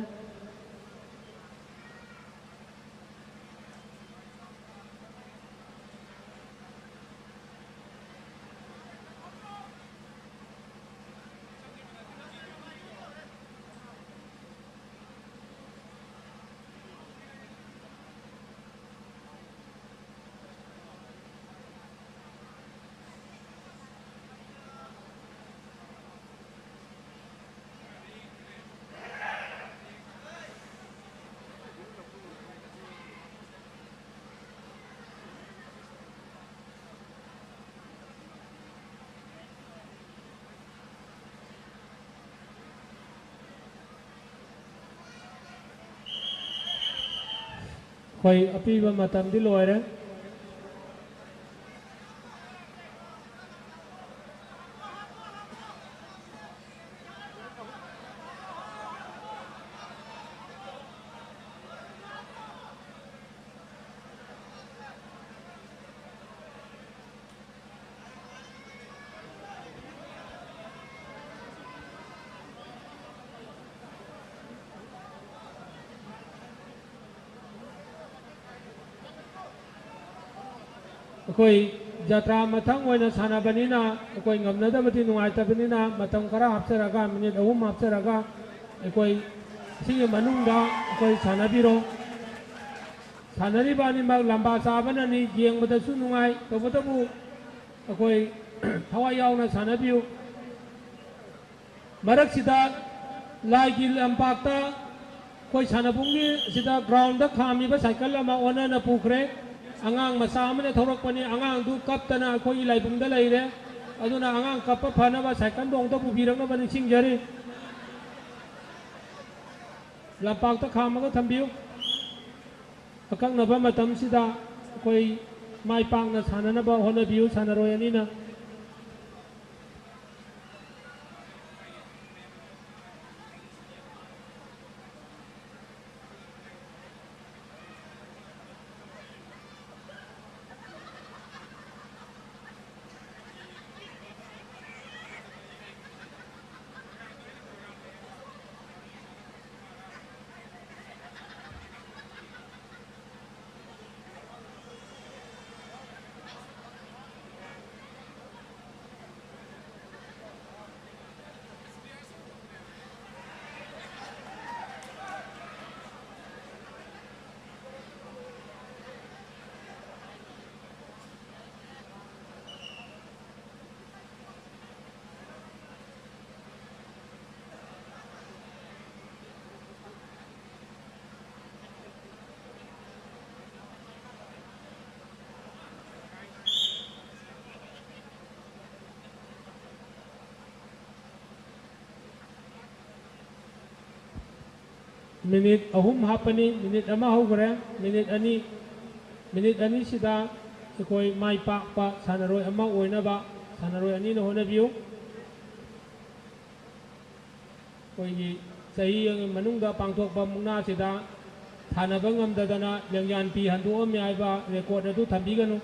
ꯑꯩꯈꯣꯏ ꯑꯄꯤꯕ ꯃꯇꯝꯗꯤ ꯂꯣꯏꯔꯦ꯫ ꯑꯩꯈꯣꯏ ꯖꯇ꯭ꯔꯥ ꯃꯊꯪ ꯑꯣꯏꯅ ꯁꯥꯟꯅꯕꯅꯤꯅ, ꯑꯩꯈꯣꯏ ꯉꯝꯅꯗꯕꯗꯤ ꯅꯨꯡꯉꯥꯏꯇꯕꯅꯤꯅ, ꯃꯇꯝ ꯈꯔ ꯍꯥꯞꯆꯔꯒ, ꯃꯤꯅꯤꯠ ꯑꯍꯨꯝ ꯍꯥꯞꯆꯔꯒ, ꯑꯩꯈꯣꯏ ꯁꯤꯒꯤ ꯃꯅꯨꯡꯗ ꯑꯩꯈꯣꯏ ꯁꯥꯟꯅꯕꯤꯔꯣ꯫ ꯁꯥꯟꯅꯔꯤꯕ ꯑꯅꯤꯃꯛ ꯂꯝꯕꯥ ꯆꯥꯕꯅꯅꯤ, ꯌꯦꯡꯕꯗꯁꯨ ꯅꯨꯡꯉꯥꯏ꯫ ꯇꯧꯕꯇꯕꯨ ꯑꯩꯈꯣꯏ ꯊꯋꯥꯏ ꯌꯥꯎꯅ ꯁꯥꯟꯅꯕꯤꯌꯨ꯫ ꯃꯔꯛꯁꯤꯗ ꯂꯥꯏꯒꯤ ꯂꯝꯄꯥꯛꯇ ꯑꯩꯈꯣꯏ ꯁꯥꯟꯅꯕꯨꯡꯒꯤ ꯁꯤꯗ ꯒ꯭ꯔꯥꯎꯟꯗ ꯈꯥꯝꯃꯤꯕ ꯁꯥꯏꯀꯜ ꯑꯃ ꯑꯣꯟꯅꯅ ꯄꯨꯈ꯭ꯔꯦ꯫ ꯑꯉꯥꯡ ꯃꯆꯥ ꯑꯃꯅ ꯊꯧꯔꯛꯄꯅꯤ꯫ ꯑꯉꯥꯡꯗꯨ ꯀꯞꯇꯅ ꯑꯩꯈꯣꯏꯒꯤ ꯂꯥꯏꯕꯨꯡꯗ ꯂꯩꯔꯦ꯫ ꯑꯗꯨꯅ ꯑꯉꯥꯡ ꯀꯞꯄ ꯐꯅꯕ ꯁꯥꯏꯀꯜꯕꯨ ꯑꯃꯨꯛꯇ ꯄꯨꯕꯤꯔꯛꯅꯕ ꯅꯤꯡꯁꯤꯡꯖꯔꯤ꯫ ꯂꯝꯄꯥꯛꯇ ꯈꯥꯝꯃꯒ ꯊꯝꯕꯤꯌꯨ꯫ ꯑꯀꯛꯅꯕ ꯃꯇꯝꯁꯤꯗ ꯑꯩꯈꯣꯏ ꯃꯥꯏ ꯄꯥꯛꯅ ꯁꯥꯟꯅꯅꯕ ꯍꯣꯠꯅꯕꯤꯌꯨ, ꯁꯥꯟꯅꯔꯣꯏ ꯑꯅꯤꯅ꯫ ꯃꯤꯅꯤꯠ ꯑꯍꯨꯝ ꯍꯥꯞꯄꯅꯤ꯫ ꯃꯤꯅꯤꯠ ꯑꯃ ꯍꯧꯈ꯭ꯔꯦ꯫ ꯃꯤꯅꯤꯠ ꯑꯅꯤ, ꯃꯤꯅꯤꯠ ꯑꯅꯤꯁꯤꯗ ꯑꯩꯈꯣꯏ ꯃꯥꯏ ꯄꯥꯛꯄ ꯁꯥꯟꯅꯔꯣꯏ ꯑꯃ ꯑꯣꯏꯅꯕ ꯁꯥꯟꯅꯔꯣꯏ ꯑꯅꯤꯅ ꯍꯣꯠꯅꯕꯤꯌꯨ꯫ ꯑꯩꯈꯣꯏꯒꯤ ꯆꯍꯤ ꯑꯃꯒꯤ ꯃꯅꯨꯡꯗ ꯄꯥꯡꯊꯣꯛꯄ ꯃꯨꯛꯅꯥꯁꯤꯗ ꯊꯥꯅꯕ ꯉꯝꯗꯗꯅ ꯂꯦꯡꯌꯥꯟ ꯄꯤ ꯍꯟꯗꯣꯛꯑꯝꯃꯤ ꯍꯥꯏꯕ ꯔꯦꯀꯣꯔꯗ ꯑꯗꯨ ꯊꯝꯕꯤꯒꯅꯨ꯫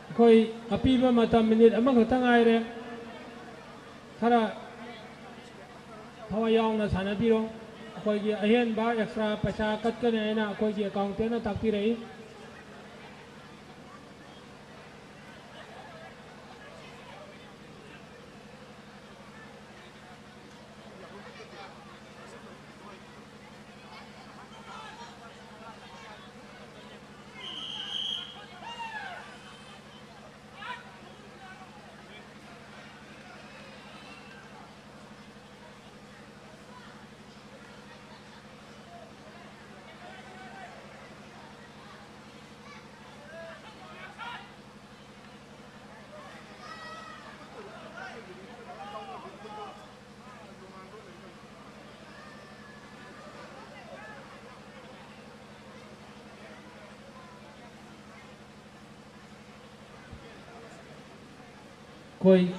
ꯑꯩꯈꯣꯏ ꯑꯄꯤꯕ ꯃꯇꯝ ꯃꯤꯅꯤꯠ ꯑꯃꯈꯛꯇ ꯉꯥꯏꯔꯦ꯫ ꯈꯔ ꯊꯋꯥꯏ ꯌꯥꯎꯅ ꯁꯥꯟꯅꯕꯤꯔꯣ꯫ ꯑꯩꯈꯣꯏꯒꯤ ꯑꯍꯦꯟꯕ ꯑꯦꯛꯁꯇ꯭ꯔꯥ ꯄꯩꯁꯥ ꯀꯠꯀꯅꯤ ꯍꯥꯏꯅ ꯑꯩꯈꯣꯏꯒꯤ ꯑꯦꯀꯥꯎꯟꯇꯦꯟꯅ ꯇꯥꯛꯄꯤꯔꯛꯏ꯫ ꯑꯩꯈꯣꯏ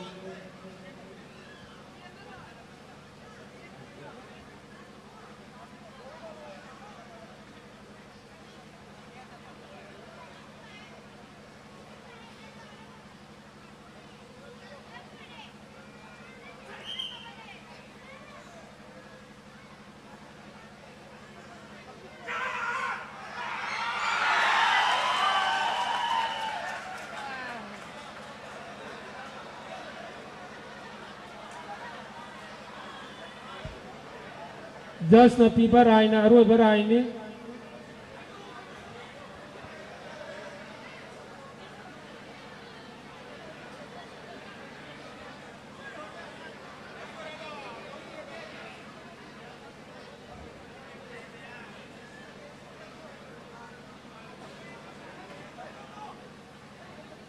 ꯖꯁꯅ ꯄꯤꯕ ꯔꯥꯏꯅ ꯑꯔꯣꯏꯕ ꯔꯥꯏꯅꯤ꯫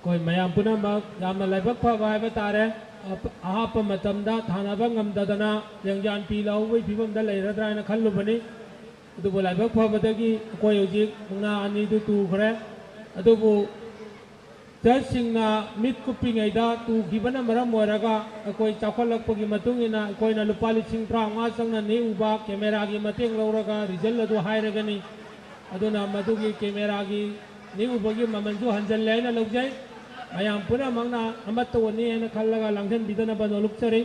ꯑꯩꯈꯣꯏ ꯃꯌꯥꯝ ꯄꯨꯝꯅꯃꯛ ꯌꯥꯝꯅ ꯂꯥꯏꯕꯛ ꯐꯕ ꯍꯥꯏꯕ ꯇꯥꯔꯦ꯫ ꯑꯍꯥꯞꯄ ꯃꯇꯝꯗ ꯊꯥꯅꯕ ꯉꯝꯗꯗꯅ ꯂꯦꯡꯌꯥꯟ ꯄꯤ ꯂꯧꯍꯧꯕꯒꯤ ꯐꯤꯕꯝꯗ ꯂꯩꯔꯗ꯭ꯔꯥ ꯍꯥꯏꯅ ꯈꯜꯂꯨꯕꯅꯤ꯫ ꯑꯗꯨꯕꯨ ꯂꯥꯏꯕꯛ ꯐꯕꯗꯒꯤ ꯑꯩꯈꯣꯏ ꯍꯧꯖꯤꯛ ꯃꯨꯛꯅꯥ ꯑꯅꯤꯗꯨ ꯇꯨꯈ꯭ꯔꯦ꯫ ꯑꯗꯨꯕꯨ ꯖꯖꯁꯤꯡꯅ ꯃꯤꯠ ꯀꯨꯞꯄꯤꯉꯩꯗ ꯇꯨꯈꯤꯕꯅ ꯃꯔꯝ ꯑꯣꯏꯔꯒ ꯑꯩꯈꯣꯏ ꯆꯥꯎꯈꯠꯂꯛꯄꯒꯤ ꯃꯇꯨꯡ ꯏꯟꯅ ꯑꯩꯈꯣꯏꯅ ꯂꯨꯄꯥ ꯂꯤꯁꯤꯡ ꯇꯔꯥꯃꯉꯥ ꯆꯪꯅ ꯅꯦꯛꯎꯕ ꯀꯦꯃꯦꯔꯥꯒꯤ ꯃꯇꯦꯡ ꯂꯧꯔꯒ ꯔꯤꯖꯜ ꯑꯗꯨ ꯍꯥꯏꯔꯒꯅꯤ꯫ ꯑꯗꯨꯅ ꯃꯗꯨꯒꯤ ꯀꯦꯃꯦꯔꯥꯒꯤ ꯅꯦꯛꯎꯕꯒꯤ ꯃꯃꯜꯁꯨ ꯍꯟꯖꯜꯂꯦ ꯍꯥꯏꯅ ꯂꯧꯖꯩ꯫ ꯃꯌꯥꯝ ꯄꯨꯝꯅꯃꯛꯅ ꯑꯃꯠꯇ ꯑꯣꯏꯅꯤ ꯍꯥꯏꯅ ꯈꯜꯂꯒ ꯂꯥꯡꯁꯤꯟꯕꯤꯗꯅꯕ ꯅꯣꯂꯨꯛꯆꯔꯤ꯫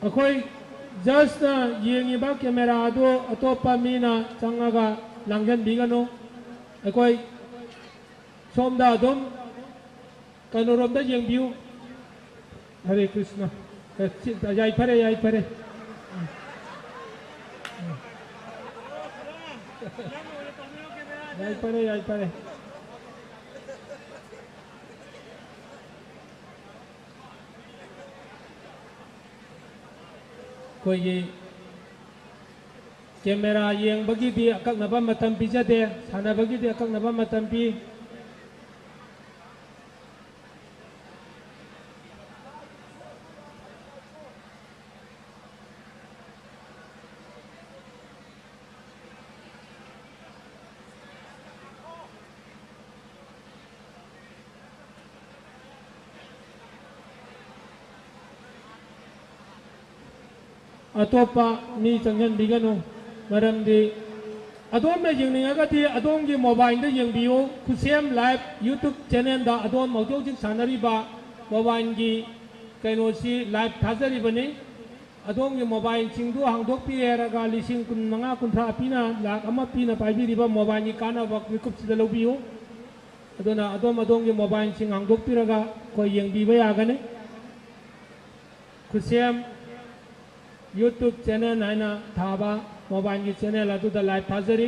ꯑꯩꯈꯣꯏ ꯖꯁꯅ ꯌꯦꯡꯉꯤꯕ ꯀꯦꯃꯦꯔꯥ ꯑꯗꯨ ꯑꯇꯣꯞꯄ ꯃꯤꯅ ꯆꯪꯉꯒ ꯂꯥꯡꯁꯤꯟꯕꯤꯒꯅꯨ꯫ ꯑꯩꯈꯣꯏ ꯁꯣꯝꯗ ꯑꯗꯨꯝ ꯀꯩꯅꯣꯔꯣꯝꯗ ꯌꯦꯡꯕꯤꯌꯨ꯫ ꯍꯔꯦ ꯀ꯭ꯔꯤꯁꯅ꯫ ꯑꯦ, ꯁꯤ, ꯌꯥꯏꯐꯔꯦ, ꯌꯥꯏꯐꯔꯦ꯫ ꯌꯥꯏꯐꯔꯦ, ꯌꯥꯏꯐꯔꯦ꯫ ꯑꯩꯈꯣꯏꯒꯤ ꯀꯦꯃꯦꯔꯥ ꯌꯦꯡꯕꯒꯤꯗꯤ ꯑꯀꯛꯅꯕ ꯃꯇꯝ ꯄꯤꯖꯗꯦ, ꯁꯥꯟꯅꯕꯒꯤꯗꯤ ꯑꯀꯛꯅꯕ ꯃꯇꯝ ꯄꯤ꯫ ꯑꯇꯣꯞꯄ ꯃꯤ ꯆꯪꯁꯤꯟꯕꯤꯒꯅꯨ꯫ ꯃꯔꯝꯗꯤ ꯑꯗꯣꯝꯅ ꯌꯦꯡꯅꯤꯡꯉꯒꯗꯤ ꯑꯗꯣꯝꯒꯤ ꯃꯣꯕꯥꯏꯜꯗ ꯌꯦꯡꯕꯤꯌꯨ꯫ ꯈꯨꯠꯁꯦꯝ ꯂꯥꯏꯚ YouTube ꯆꯦꯅꯦꯜꯗ ꯑꯗꯣꯝ ꯍꯧꯖꯤꯛ ꯍꯧꯖꯤꯛ ꯁꯥꯟꯅꯔꯤꯕ ꯃꯣꯕꯥꯏꯜꯒꯤ ꯀꯩꯅꯣꯁꯤ ꯂꯥꯏꯚ ꯊꯥꯖꯔꯤꯕꯅꯤ꯫ ꯑꯗꯣꯝꯒꯤ ꯃꯣꯕꯥꯏꯜꯁꯤꯡꯗꯨ ꯍꯥꯡꯗꯣꯛꯄꯤꯔꯦ ꯍꯥꯏꯔꯒ ꯂꯤꯁꯤꯡ ꯀꯨꯟ ꯃꯉꯥ, ꯀꯨꯟꯊ꯭ꯔꯥ ꯄꯤꯅ, ꯂꯥꯛ ꯑꯃ ꯄꯤꯅ ꯄꯥꯏꯕꯤꯔꯤꯕ ꯃꯣꯕꯥꯏꯜꯒꯤ ꯀꯥꯟꯅꯕ ꯃꯤꯀꯨꯞꯁꯤꯗ ꯂꯧꯕꯤꯌꯨ꯫ ꯑꯗꯨꯅ ꯑꯗꯣꯝ ꯑꯗꯣꯝꯒꯤ ꯃꯣꯕꯥꯏꯜꯁꯤꯡ ꯍꯥꯡꯗꯣꯛꯄꯤꯔꯒ ꯑꯩꯈꯣꯏ ꯌꯦꯡꯕꯤꯕ ꯌꯥꯒꯅꯤ꯫ ꯈꯨꯠꯁꯦꯝ YouTube channel ꯍꯥꯏꯅ ꯊꯥꯕ ꯃꯣꯕꯥꯏꯜꯒꯤ channel ꯑꯗꯨꯗ live ꯊꯥꯖꯔꯤ꯫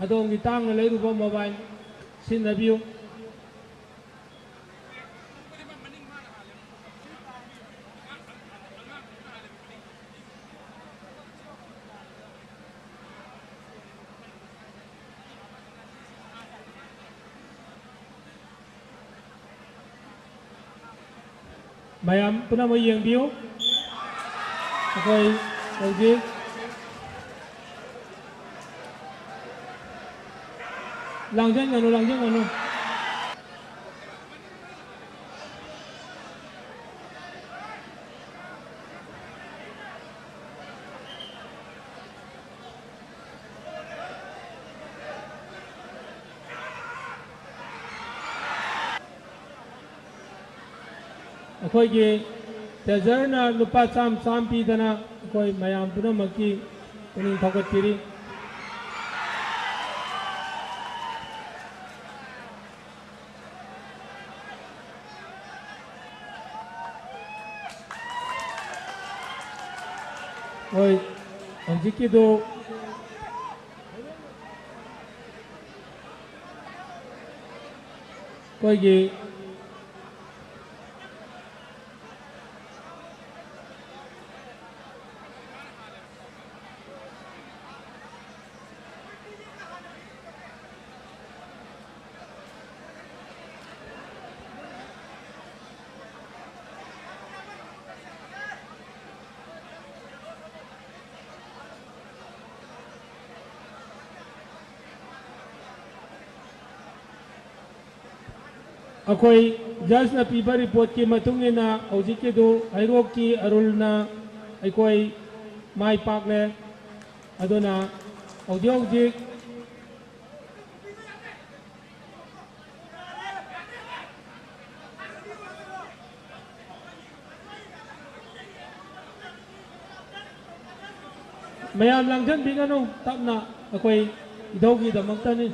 ꯑꯗꯣꯝꯒꯤ ꯇꯥꯡꯅ ꯂꯩꯔꯨꯕ ꯃꯣꯕꯥꯏꯜ ꯁꯤꯖꯤꯟꯅꯕꯤꯌꯨ꯫ ꯃꯌꯥꯝ ꯄꯨꯝꯅꯃꯛ ꯌꯦꯡꯕꯤꯌꯨ꯫ ꯑꯩꯈꯣꯏ ꯍꯧꯖꯤꯛ ꯂꯥꯡꯖꯟꯒꯅꯨ, ꯂꯥꯡꯖꯟꯒꯅꯨ꯫ ꯑꯩꯈꯣꯏꯒꯤ treasurerꯅ ꯂꯨꯄꯥ ꯆꯥꯝꯃ ꯆꯥꯝꯃ ꯄꯤꯗꯅ ꯑꯩꯈꯣꯏ ꯃꯌꯥꯝ ꯄꯨꯝꯅꯃꯛꯀꯤ ꯄꯨꯛꯅꯤꯡ ꯊꯧꯒꯠꯄꯤꯔꯤ꯫ ꯍꯣꯏ, ꯍꯧꯖꯤꯛꯀꯤꯗꯨ ꯑꯩꯈꯣꯏꯒꯤ ꯑꯩꯈꯣꯏ judgeꯅ ꯄꯤꯕ reportꯀꯤ ꯃꯇꯨꯡ ꯏꯟꯅ ꯍꯧꯖꯤꯛꯀꯤꯗꯨ ꯍꯩꯔꯣꯛꯀꯤ ꯑꯔꯨꯜꯅ ꯑꯩꯈꯣꯏ ꯃꯥꯏ ꯄꯥꯛꯂꯦ꯫ ꯑꯗꯨꯅ ꯍꯧꯖꯤꯛ ꯍꯧꯖꯤꯛ ꯃꯌꯥꯝ ꯂꯥꯡꯁꯤꯟꯕꯤꯒꯅꯨ, ꯇꯞꯅ, ꯑꯩꯈꯣꯏ ꯏꯙꯧꯒꯤꯗꯃꯛꯇꯅꯤ꯫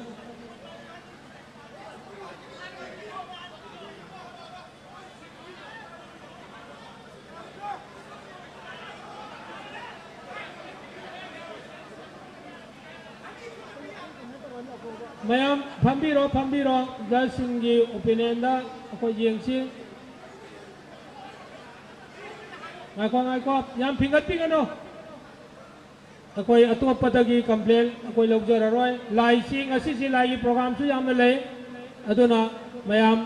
ꯃꯌꯥꯝ ꯐꯝꯕꯤꯔꯣ, ꯐꯝꯕꯤꯔꯣ꯫ ꯖꯖꯁꯤꯡꯒꯤ ꯑꯣꯄꯤꯅꯤꯌꯟꯗ ꯑꯩꯈꯣꯏ ꯌꯦꯡꯁꯤ꯫ ꯉꯥꯏꯈꯣ, ꯉꯥꯏꯈꯣ, ꯌꯥꯝ ꯐꯤꯡꯒꯠꯄꯤꯒꯅꯨ꯫ ꯑꯩꯈꯣꯏ ꯑꯇꯣꯞꯄꯗꯒꯤ ꯀꯝꯄ꯭ꯂꯦꯟ ꯑꯩꯈꯣꯏ ꯂꯧꯖꯔꯔꯣꯏ꯫ ꯂꯥꯏꯁꯤ, ꯉꯁꯤꯁꯤ ꯂꯥꯏꯒꯤ ꯄ꯭ꯔꯣꯒ꯭ꯔꯥꯝꯁꯨ ꯌꯥꯝꯅ ꯂꯩ꯫ ꯑꯗꯨꯅ ꯃꯌꯥꯝ,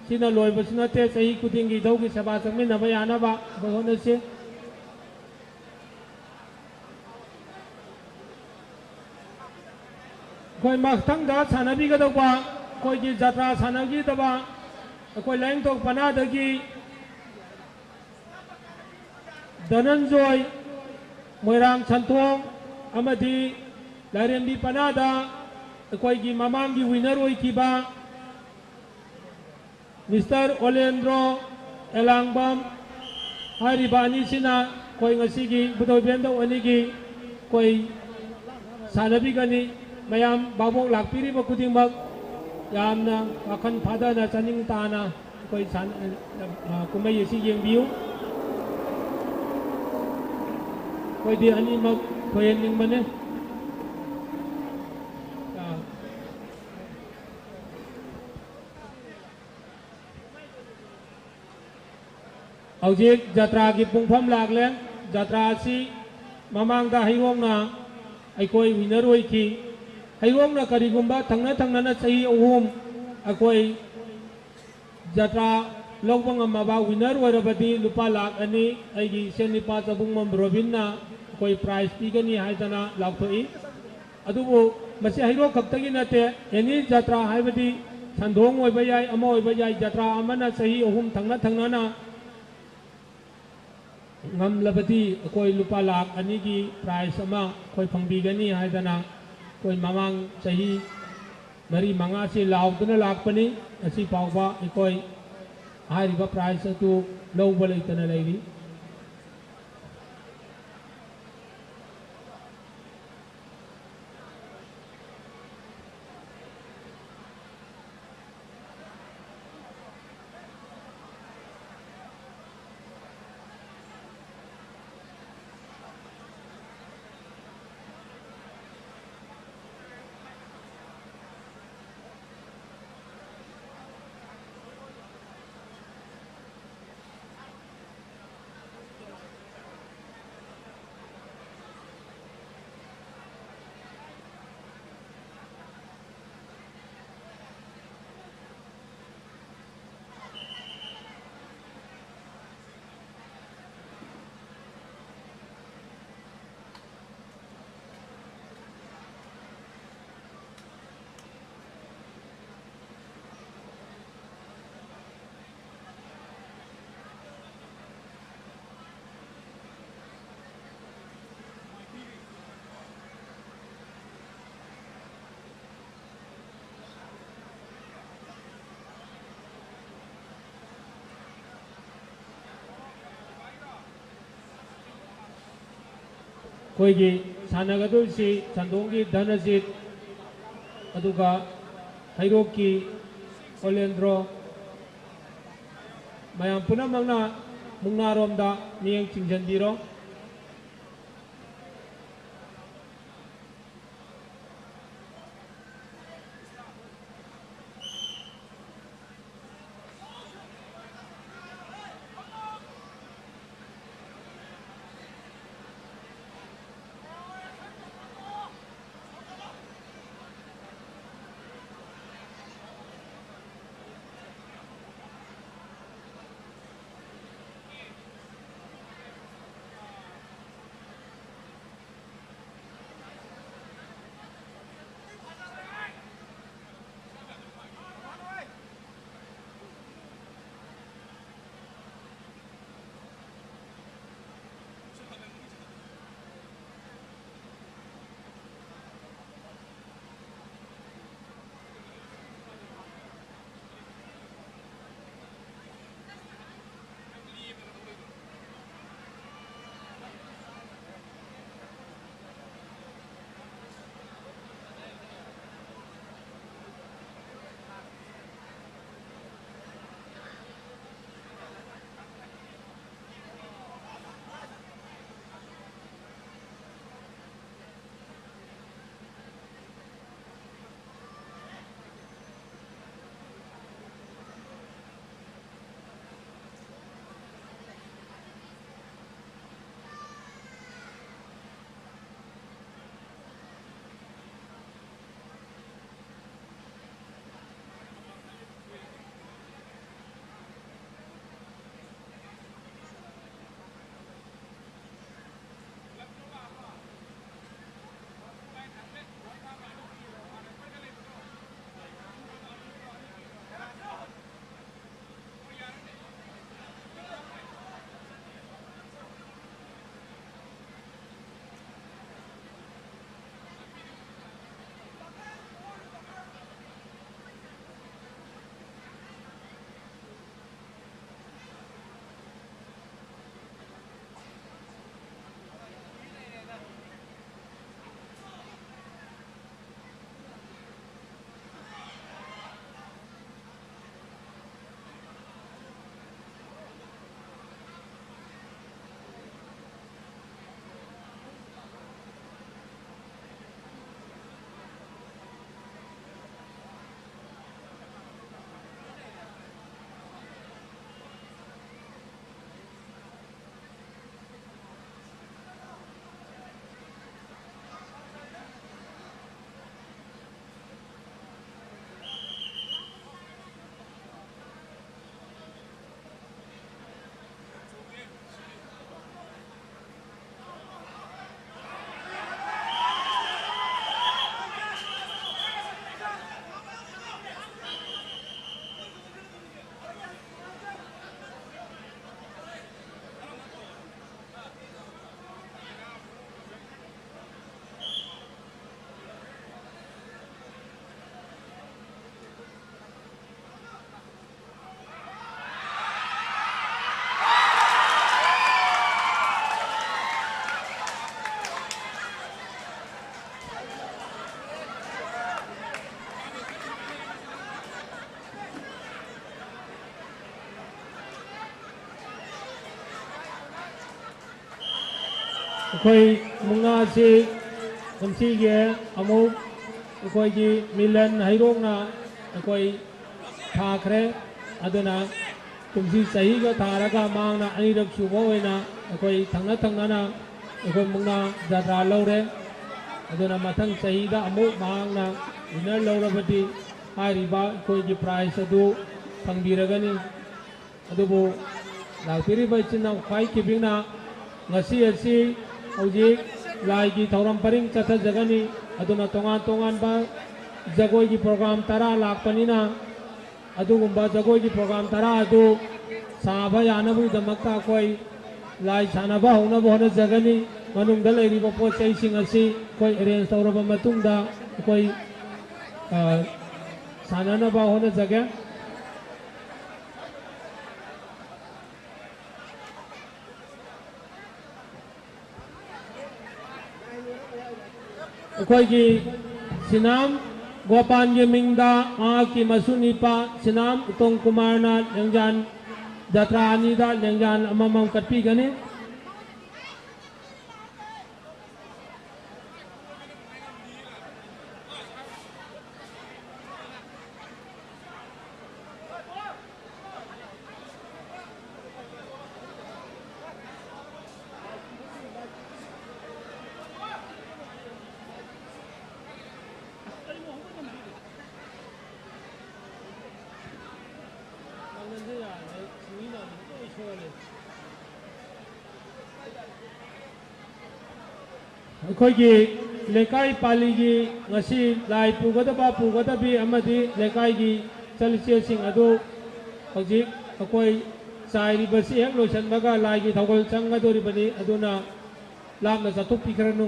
ꯁꯤꯅ ꯂꯣꯏꯕꯁꯨ ꯅꯠꯇꯦ, ꯆꯍꯤ ꯈꯨꯗꯤꯡꯒꯤ ꯏꯙꯧꯒꯤ ꯁꯦꯕꯥ ꯆꯪꯃꯤꯟꯅꯕ ꯌꯥꯅꯕ ꯑꯩꯈꯣꯏ ꯍꯣꯠꯅꯁꯤ꯫ ꯑꯩꯈꯣꯏ ꯃꯊꯪꯗ ꯁꯥꯟꯅꯕꯤꯒꯗꯧꯕ, ꯑꯩꯈꯣꯏꯒꯤ ꯖꯇ꯭ꯔꯥ ꯁꯥꯟꯅꯈꯤꯗꯕ, ꯑꯩꯈꯣꯏ ꯂꯥꯏꯅꯤꯡꯊꯧ ꯄꯅꯥꯗꯒꯤ ꯙꯅꯟꯖꯣꯏ, ꯃꯣꯏꯔꯥꯡ ꯁꯟꯊꯣꯡ ꯑꯃꯗꯤ ꯂꯥꯏꯔꯦꯝꯕꯤ ꯄꯅꯥꯗ ꯑꯩꯈꯣꯏꯒꯤ ꯃꯃꯥꯡꯒꯤ ꯋꯤꯅꯔ ꯑꯣꯏꯈꯤꯕ ꯃꯤꯁꯇꯔ ꯑꯣꯂꯦꯟꯗ꯭ꯔꯣ ꯑꯦꯂꯥꯡꯕꯝ ꯍꯥꯏꯔꯤꯕ ꯑꯅꯤꯁꯤꯅ ꯑꯩꯈꯣꯏ ꯉꯁꯤꯒꯤ ꯏꯕꯨꯙꯧ ꯏꯕꯦꯟꯗꯧ ꯑꯅꯤꯒꯤ ꯑꯩꯈꯣꯏ ꯁꯥꯟꯅꯕꯤꯒꯅꯤ꯫ ꯃꯌꯥꯝ ꯚꯥꯕꯣꯛ ꯂꯥꯛꯄꯤꯔꯤꯕ ꯈꯨꯗꯤꯡꯃꯛ ꯌꯥꯝꯅ ꯋꯥꯈꯜ ꯐꯥꯗꯅ ꯆꯥꯅꯤꯡ ꯇꯥꯅ ꯑꯩꯈꯣꯏ ꯁꯥꯟ-, ꯑ, ꯀꯨꯝꯍꯩ ꯑꯁꯤ ꯌꯦꯡꯕꯤꯌꯨ꯫ ꯑꯩꯈꯣꯏꯗꯤ ꯑꯅꯤꯃꯛ ꯊꯣꯏꯍꯟꯅꯤꯡꯕꯅꯤ꯫ ꯑ, ꯍꯧꯖꯤꯛ ꯖꯇ꯭ꯔꯥꯒꯤ ꯄꯨꯡꯐꯝ ꯂꯥꯛꯂꯦ꯫ ꯖꯇ꯭ꯔꯥ ꯑꯁꯤ ꯃꯃꯥꯡꯗ ꯍꯩꯔꯣꯛꯅ ꯑꯩꯈꯣꯏ ꯋꯤꯅꯔ ꯑꯣꯏꯈꯤ꯫ ꯍꯩꯔꯣꯛꯅ ꯀꯔꯤꯒꯨꯝꯕ ꯊꯪꯅ ꯊꯪꯅꯅ ꯆꯍꯤ ꯑꯍꯨꯝ ꯑꯩꯈꯣꯏ ꯖꯇ꯭ꯔꯥ ꯂꯧꯕ ꯉꯝꯃꯕ ꯋꯤꯅꯔ ꯑꯣꯏꯔꯕꯗꯤ ꯂꯨꯄꯥ ꯂꯥꯈ ꯑꯅꯤ ꯑꯩꯒꯤ ꯏꯆꯟ ꯅꯨꯄꯥ ꯆꯕꯨꯡꯕꯝ ꯔꯣꯕꯤꯟꯅ ꯑꯩꯈꯣꯏ ꯄ꯭ꯔꯥꯏꯖ ꯄꯤꯒꯅꯤ ꯍꯥꯏꯗꯅ ꯂꯥꯎꯊꯣꯛꯏ꯫ ꯑꯗꯨꯕꯨ ꯃꯁꯤ ꯍꯩꯔꯣꯛ ꯈꯛꯇꯒꯤ ꯅꯠꯇꯦ, ꯑꯦꯅꯤ ꯖꯇ꯭ꯔꯥ ꯍꯥꯏꯕꯗꯤ ꯁꯟꯗꯣꯡ ꯑꯣꯏꯕ ꯌꯥꯏ, ꯑꯃ ꯑꯣꯏꯕ ꯌꯥꯏ, ꯖꯇ꯭ꯔꯥ ꯑꯃꯅ ꯆꯍꯤ ꯑꯍꯨꯝ ꯊꯪꯅ ꯊꯪꯅꯅ ꯉꯝꯂꯕꯗꯤ ꯑꯩꯈꯣꯏ ꯂꯨꯄꯥ ꯂꯥꯈ ꯑꯅꯤꯒꯤ ꯄ꯭ꯔꯥꯏꯖ ꯑꯃ ꯑꯩꯈꯣꯏ ꯐꯪꯕꯤꯒꯅꯤ ꯍꯥꯏꯗꯅ ꯑꯩꯈꯣꯏ ꯃꯃꯥꯡ ꯆꯍꯤ ꯃꯔꯤ ꯃꯉꯥꯁꯤ ꯂꯥꯎꯗꯨꯅ ꯂꯥꯛꯄꯅꯤ꯫ ꯉꯁꯤ ꯐꯥꯎꯕ ꯑꯩꯈꯣꯏ ꯍꯥꯏꯔꯤꯕ ꯄ꯭ꯔꯥꯏꯖ ꯑꯗꯨ ꯂꯧꯕ ꯂꯩꯇꯅ ꯂꯩꯔꯤ꯫ ꯑꯩꯈꯣꯏꯒꯤ ꯁꯥꯟꯅꯒꯗꯣꯏꯁꯤ ꯆꯟꯗꯣꯡꯒꯤ ꯙꯅꯖꯤꯠ, ꯑꯗꯨꯒ ꯍꯩꯔꯣꯛꯀꯤ ꯑꯣꯂꯦꯟꯗ꯭ꯔꯣ꯫ ꯃꯌꯥꯝ ꯄꯨꯝꯅꯃꯛꯅ ꯃꯨꯛꯅꯥꯔꯣꯝꯗ ꯃꯤꯠꯌꯦꯡ ꯆꯤꯡꯁꯤꯟꯕꯤꯔꯣ꯫ ꯑꯩꯈꯣꯏ ꯃꯨꯛꯅꯥꯁꯤ ꯀꯨꯝꯁꯤꯒꯤ ꯑꯃꯨꯛ ꯑꯩꯈꯣꯏꯒꯤ ꯃꯤꯂꯟ ꯍꯩꯔꯣꯛꯅ ꯑꯩꯈꯣꯏ ꯊꯥꯈ꯭ꯔꯦ꯫ ꯑꯗꯨꯅ ꯀꯨꯝꯁꯤ ꯆꯍꯤꯒ ꯊꯥꯔꯒ ꯃꯍꯥꯛꯅ ꯑꯅꯤꯔꯛ ꯁꯨꯕ ꯑꯣꯏꯅ ꯑꯩꯈꯣꯏ ꯊꯪꯅ ꯊꯪꯅꯅ ꯑꯩꯈꯣꯏ ꯃꯨꯛꯅꯥ ꯖꯇ꯭ꯔꯥ ꯂꯧꯔꯦ꯫ ꯑꯗꯨꯅ ꯃꯊꯪ ꯆꯍꯤꯗ ꯑꯃꯨꯛ ꯃꯍꯥꯛꯅ ꯋꯤꯟꯅꯔ ꯂꯧꯔꯕꯗꯤ ꯍꯥꯏꯔꯤꯕ ꯑꯩꯈꯣꯏꯒꯤ ꯄ꯭ꯔꯥꯏꯖ ꯑꯗꯨ ꯐꯪꯕꯤꯔꯒꯅꯤ꯫ ꯑꯗꯨꯕꯨ ꯂꯥꯛꯄꯤꯔꯤꯕ ꯏꯆꯤꯟ ꯏꯅꯥꯎ ꯈ꯭ꯋꯥꯏ ꯈꯤꯕꯤꯛꯅ ꯉꯁꯤ ꯑꯁꯤ ꯍꯧꯖꯤꯛ ꯂꯥꯏꯒꯤ ꯊꯧꯔꯝ ꯄꯔꯤꯡ ꯆꯠꯊꯖꯒꯅꯤ꯫ ꯑꯗꯨꯅ ꯇꯣꯉꯥꯟ ꯇꯣꯉꯥꯟꯕ ꯖꯒꯣꯏꯒꯤ ꯄ꯭ꯔꯣꯒ꯭ꯔꯥꯝ ꯇꯔꯥ ꯂꯥꯛꯄꯅꯤꯅ ꯑꯗꯨꯒꯨꯝꯕ ꯖꯒꯣꯏꯒꯤ ꯄ꯭ꯔꯣꯒ꯭ꯔꯥꯝ ꯇꯔꯥ ꯑꯗꯨ ꯁꯥꯕ ꯌꯥꯅꯕꯒꯤꯗꯃꯛꯇ ꯑꯩꯈꯣꯏ ꯂꯥꯏ ꯁꯥꯟꯅꯕ ꯍꯧꯅꯕ ꯍꯣꯠꯅꯖꯒꯅꯤ꯫ ꯃꯅꯨꯡꯗ ꯂꯩꯔꯤꯕ ꯄꯣꯠ ꯆꯩꯁꯤꯡ ꯑꯁꯤ ꯑꯩꯈꯣꯏ ꯑꯦꯔꯦꯟꯖ ꯇꯧꯔꯕ ꯃꯇꯨꯡꯗ ꯑꯩꯈꯣꯏ, ꯑ, ꯁꯥꯟꯅꯅꯕ ꯍꯣꯠꯅꯖꯒꯦ꯫ ꯑꯩꯈꯣꯏꯒꯤ ꯁꯤꯅꯥꯝ ꯒꯣꯄꯥꯟꯒꯤ ꯃꯤꯡꯗ ꯃꯍꯥꯛꯀꯤ ꯃꯁꯨ ꯅꯤꯄꯥ ꯁꯤꯅꯥꯝ ꯎꯇꯝ ꯀꯨꯃꯥꯔꯅ ꯂꯦꯡꯖꯥꯟ ꯖꯇ꯭ꯔꯥ ꯑꯅꯤꯗ ꯂꯦꯡꯖꯥꯟ ꯑꯃꯃꯝ ꯀꯠꯄꯤꯒꯅꯤ꯫ ꯑꯩꯈꯣꯏꯒꯤ ꯂꯩꯀꯥꯏ ꯄꯥꯜꯂꯤꯒꯤ ꯉꯁꯤ ꯂꯥꯏ ꯄꯨꯒꯗꯕ ꯄꯨꯒꯗꯕꯤ ꯑꯃꯗꯤ ꯂꯩꯀꯥꯏꯒꯤ ꯏꯆꯜ ꯏꯆꯦꯁꯤꯡ ꯑꯗꯨ ꯍꯧꯖꯤꯛ ꯑꯩꯈꯣꯏ ꯆꯥꯏꯔꯤꯕꯁꯤ ꯍꯦꯛ ꯂꯣꯏꯁꯤꯟꯕꯒ ꯂꯥꯏꯒꯤ ꯊꯧꯒꯜ ꯆꯪꯒꯗꯧꯔꯤꯕꯅꯤ꯫ ꯑꯗꯨꯅ ꯂꯥꯞꯅ ꯆꯠꯊꯣꯛꯄꯤꯈ꯭ꯔꯅꯨ꯫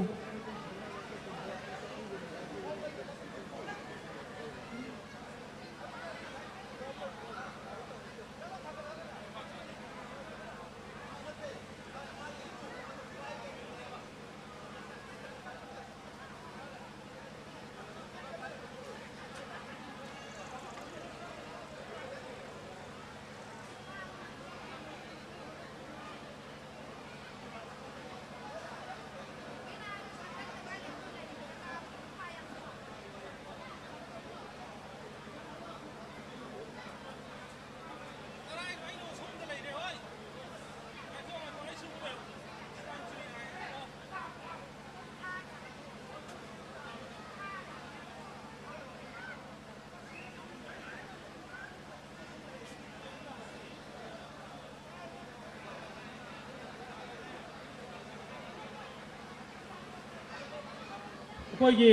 ꯑꯩꯈꯣꯏꯒꯤ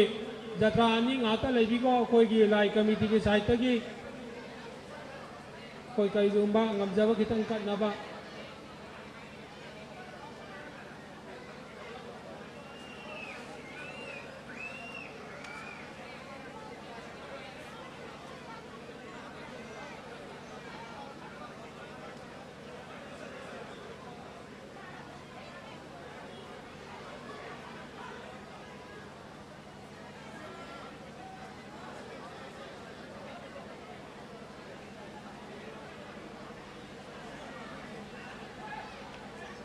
ꯖꯇ꯭ꯔꯥ ꯑꯅꯤ ꯉꯥꯛꯇ ꯂꯩꯕꯤꯀꯣ, ꯑꯩꯈꯣꯏꯒꯤ ꯂꯥꯏ ꯀꯃꯤꯇꯤꯒꯤ ꯁꯥꯏꯠꯇꯒꯤ ꯑꯩꯈꯣꯏ ꯀꯔꯤꯒꯨꯝꯕ ꯉꯝꯖꯕ ꯈꯤꯇꯪ ꯀꯠꯅꯕ꯫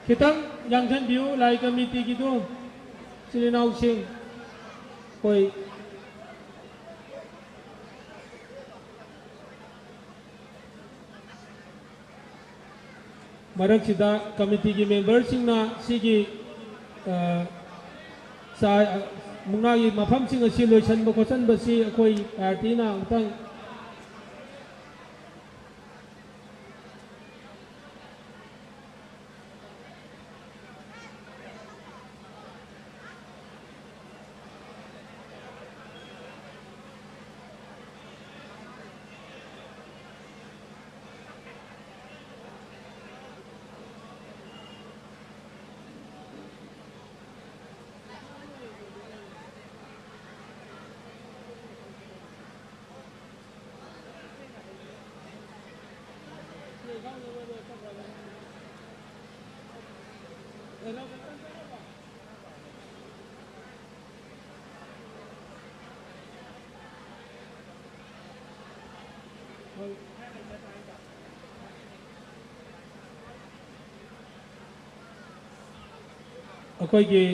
ꯈꯤꯇꯪ ꯌꯥꯡꯁꯟꯕꯤꯌꯨ, ꯂꯥꯏ ꯀꯃꯤꯇꯤꯒꯤꯗꯨ, ꯏꯆꯤꯜ ꯏꯅꯥꯎꯁꯤꯡ꯫ ꯑꯩꯈꯣꯏ ꯃꯔꯛꯁꯤꯗ ꯀꯃꯤꯇꯤꯒꯤ ꯃꯦꯝꯕꯔꯁꯤꯡꯅ ꯁꯤꯒꯤ, ꯑ, ꯆꯥ-, ꯃꯨꯛꯅꯥꯒꯤ ꯃꯐꯝꯁꯤꯡ ꯑꯁꯤ ꯂꯣꯏꯁꯤꯟꯕ ꯈꯣꯠꯆꯟꯕꯁꯤ ꯑꯩꯈꯣꯏ ꯄꯥꯔꯇꯤꯅ ꯑꯃꯨꯛꯇꯪ ꯑꯩꯈꯣꯏꯒꯤ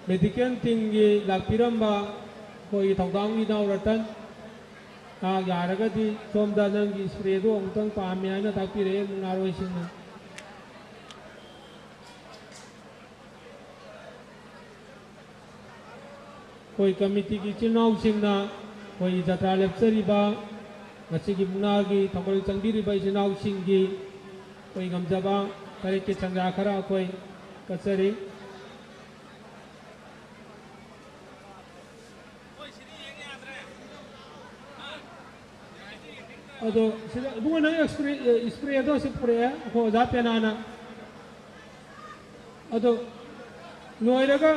ꯃꯦꯗꯤꯀꯦꯜ ꯇꯤꯝꯒꯤ ꯂꯥꯛꯄꯤꯔꯝꯕ ꯑꯩꯈꯣꯏꯒꯤ ꯊꯧꯗꯥꯝꯒꯤ ꯏꯅꯥꯎ ꯔꯇꯟ, ꯑꯥ, ꯌꯥꯔꯒꯗꯤ ꯁꯣꯝꯗ ꯅꯪꯒꯤ ꯏꯁꯄ꯭ꯔꯦꯗꯣ ꯑꯃꯨꯛꯇꯪ ꯄꯥꯝꯃꯦ ꯍꯥꯏꯅ ꯇꯥꯛꯄꯤꯔꯛꯑꯦ ꯃꯨꯛꯅꯥꯔꯣꯏꯁꯤꯡꯅ꯫ ꯑꯩꯈꯣꯏ ꯀꯃꯤꯇꯤꯒꯤ ꯏꯆꯤꯜ ꯏꯅꯥꯎꯁꯤꯡꯅ ꯑꯩꯈꯣꯏ ꯖꯇ꯭ꯔꯥ ꯂꯦꯞꯆꯔꯤꯕ, ꯉꯁꯤꯒꯤ ꯃꯨꯛꯅꯥꯒꯤ ꯊꯧꯒꯜ ꯆꯪꯕꯤꯔꯤꯕ ꯏꯆꯤꯜ ꯏꯅꯥꯎꯁꯤꯡꯒꯤ ꯑꯩꯈꯣꯏ ꯉꯝꯖꯕ ꯇꯔꯦꯠꯀꯤ ꯁꯪꯒꯥ ꯈꯔ ꯑꯩꯈꯣꯏ ꯀꯠꯆꯔꯤ꯫ ꯑꯗꯣ ꯁꯤꯗ ꯏꯕꯨꯡꯉꯣ, ꯅꯪ ꯏꯁꯄ꯭ꯔꯦ, ꯏꯁꯄ꯭ꯔꯦꯗꯣ ꯁꯤ ꯄꯨꯔꯛꯑꯦ ꯑꯩꯈꯣꯏ ꯑꯣꯖꯥ ꯄꯦꯅꯥꯅ꯫ ꯑꯗꯣ ꯂꯣꯏꯔꯒ,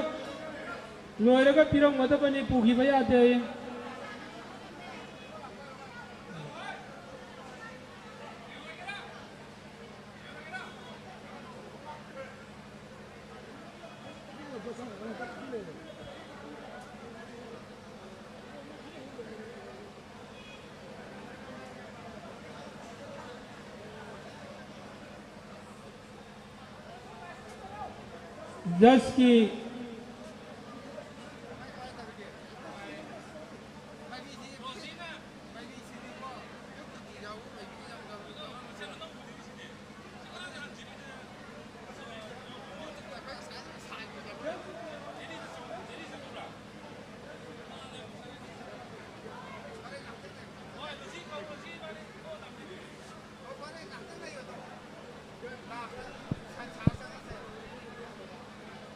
ꯂꯣꯏꯔꯒ ꯄꯤꯔꯝꯒꯗꯕꯅꯤ, ꯄꯨꯈꯤꯕ ꯌꯥꯗꯦ꯫ ꯖꯁꯀꯤ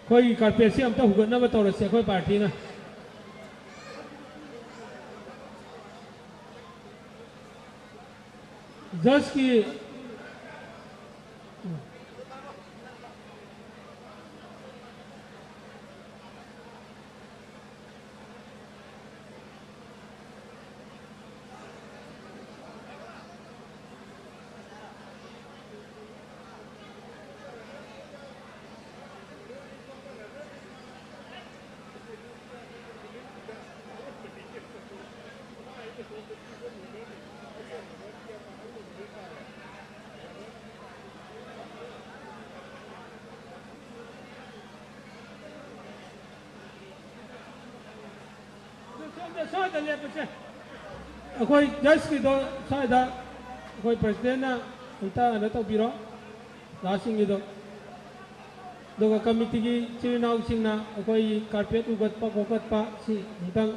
ꯑꯩꯈꯣꯏꯒꯤ ꯀꯥꯔꯄꯦꯠꯁꯤ ꯑꯝꯇ ꯍꯨꯒꯠꯅꯕ ꯇꯧꯔꯁꯤ ꯑꯩꯈꯣꯏ ꯄꯥꯔꯇꯤꯅ꯫ ꯖꯁꯀꯤ ꯁ꯭ꯋꯥꯏꯗ ꯂꯦꯞꯄꯁꯦ꯫ ꯑꯩꯈꯣꯏ ꯖꯁꯀꯤꯗꯣ ꯁ꯭ꯋꯥꯏꯗ ꯑꯩꯈꯣꯏ ꯄ꯭ꯔꯁꯤꯗꯦꯟꯅ ꯑꯝꯇ ꯀꯩꯅꯣ ꯇꯧꯕꯤꯔꯣ, ꯂꯥꯁꯁꯤꯡꯒꯤꯗꯣ꯫ ꯑꯗꯨꯒ ꯀꯃꯤꯇꯤꯒꯤ ꯏꯆꯤꯜ ꯏꯅꯥꯎꯁꯤꯡꯅ ꯑꯩꯈꯣꯏꯒꯤ ꯀꯥꯔꯄꯦꯠ ꯍꯨꯒꯠꯄ ꯈꯣꯀꯠꯄ ꯁꯤ ꯑꯃꯨꯛꯇꯪ꯫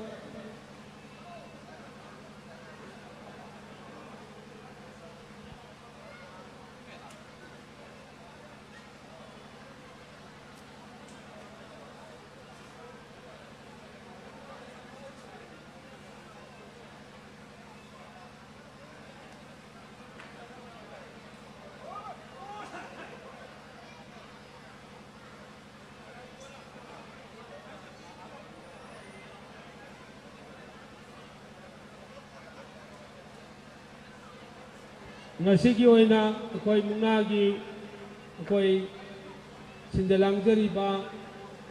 ꯉꯁꯤꯒꯤ ꯑꯣꯏꯅ ꯑꯩꯈꯣꯏ ꯃꯨꯛꯅꯥꯒꯤ ꯑꯩꯈꯣꯏ ꯁꯤꯟꯖ ꯂꯥꯡꯖꯔꯤꯕ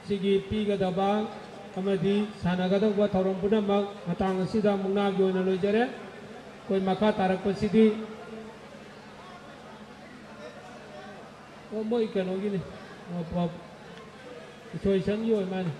ꯁꯤꯒꯤ ꯄꯤꯒꯗꯕ ꯑꯃꯗꯤ ꯁꯥꯟꯅꯒꯗꯧꯕ ꯊꯧꯔꯝ ꯄꯨꯝꯅꯃꯛ ꯃꯇꯥꯡ ꯑꯁꯤꯗ ꯃꯨꯛꯅꯥꯒꯤ ꯑꯣꯏꯅ ꯂꯣꯏꯖꯔꯦ꯫ ꯑꯩꯈꯣꯏ ꯃꯈꯥ ꯇꯥꯔꯛꯄꯁꯤꯗꯤ, ꯑꯣ, ꯃꯣꯏ ꯀꯩꯅꯣꯒꯤꯅꯤ, ꯑꯣ, ꯄ-, ꯏꯁꯣꯏꯁꯪꯒꯤ ꯑꯣꯏ ꯃꯥꯅꯤ꯫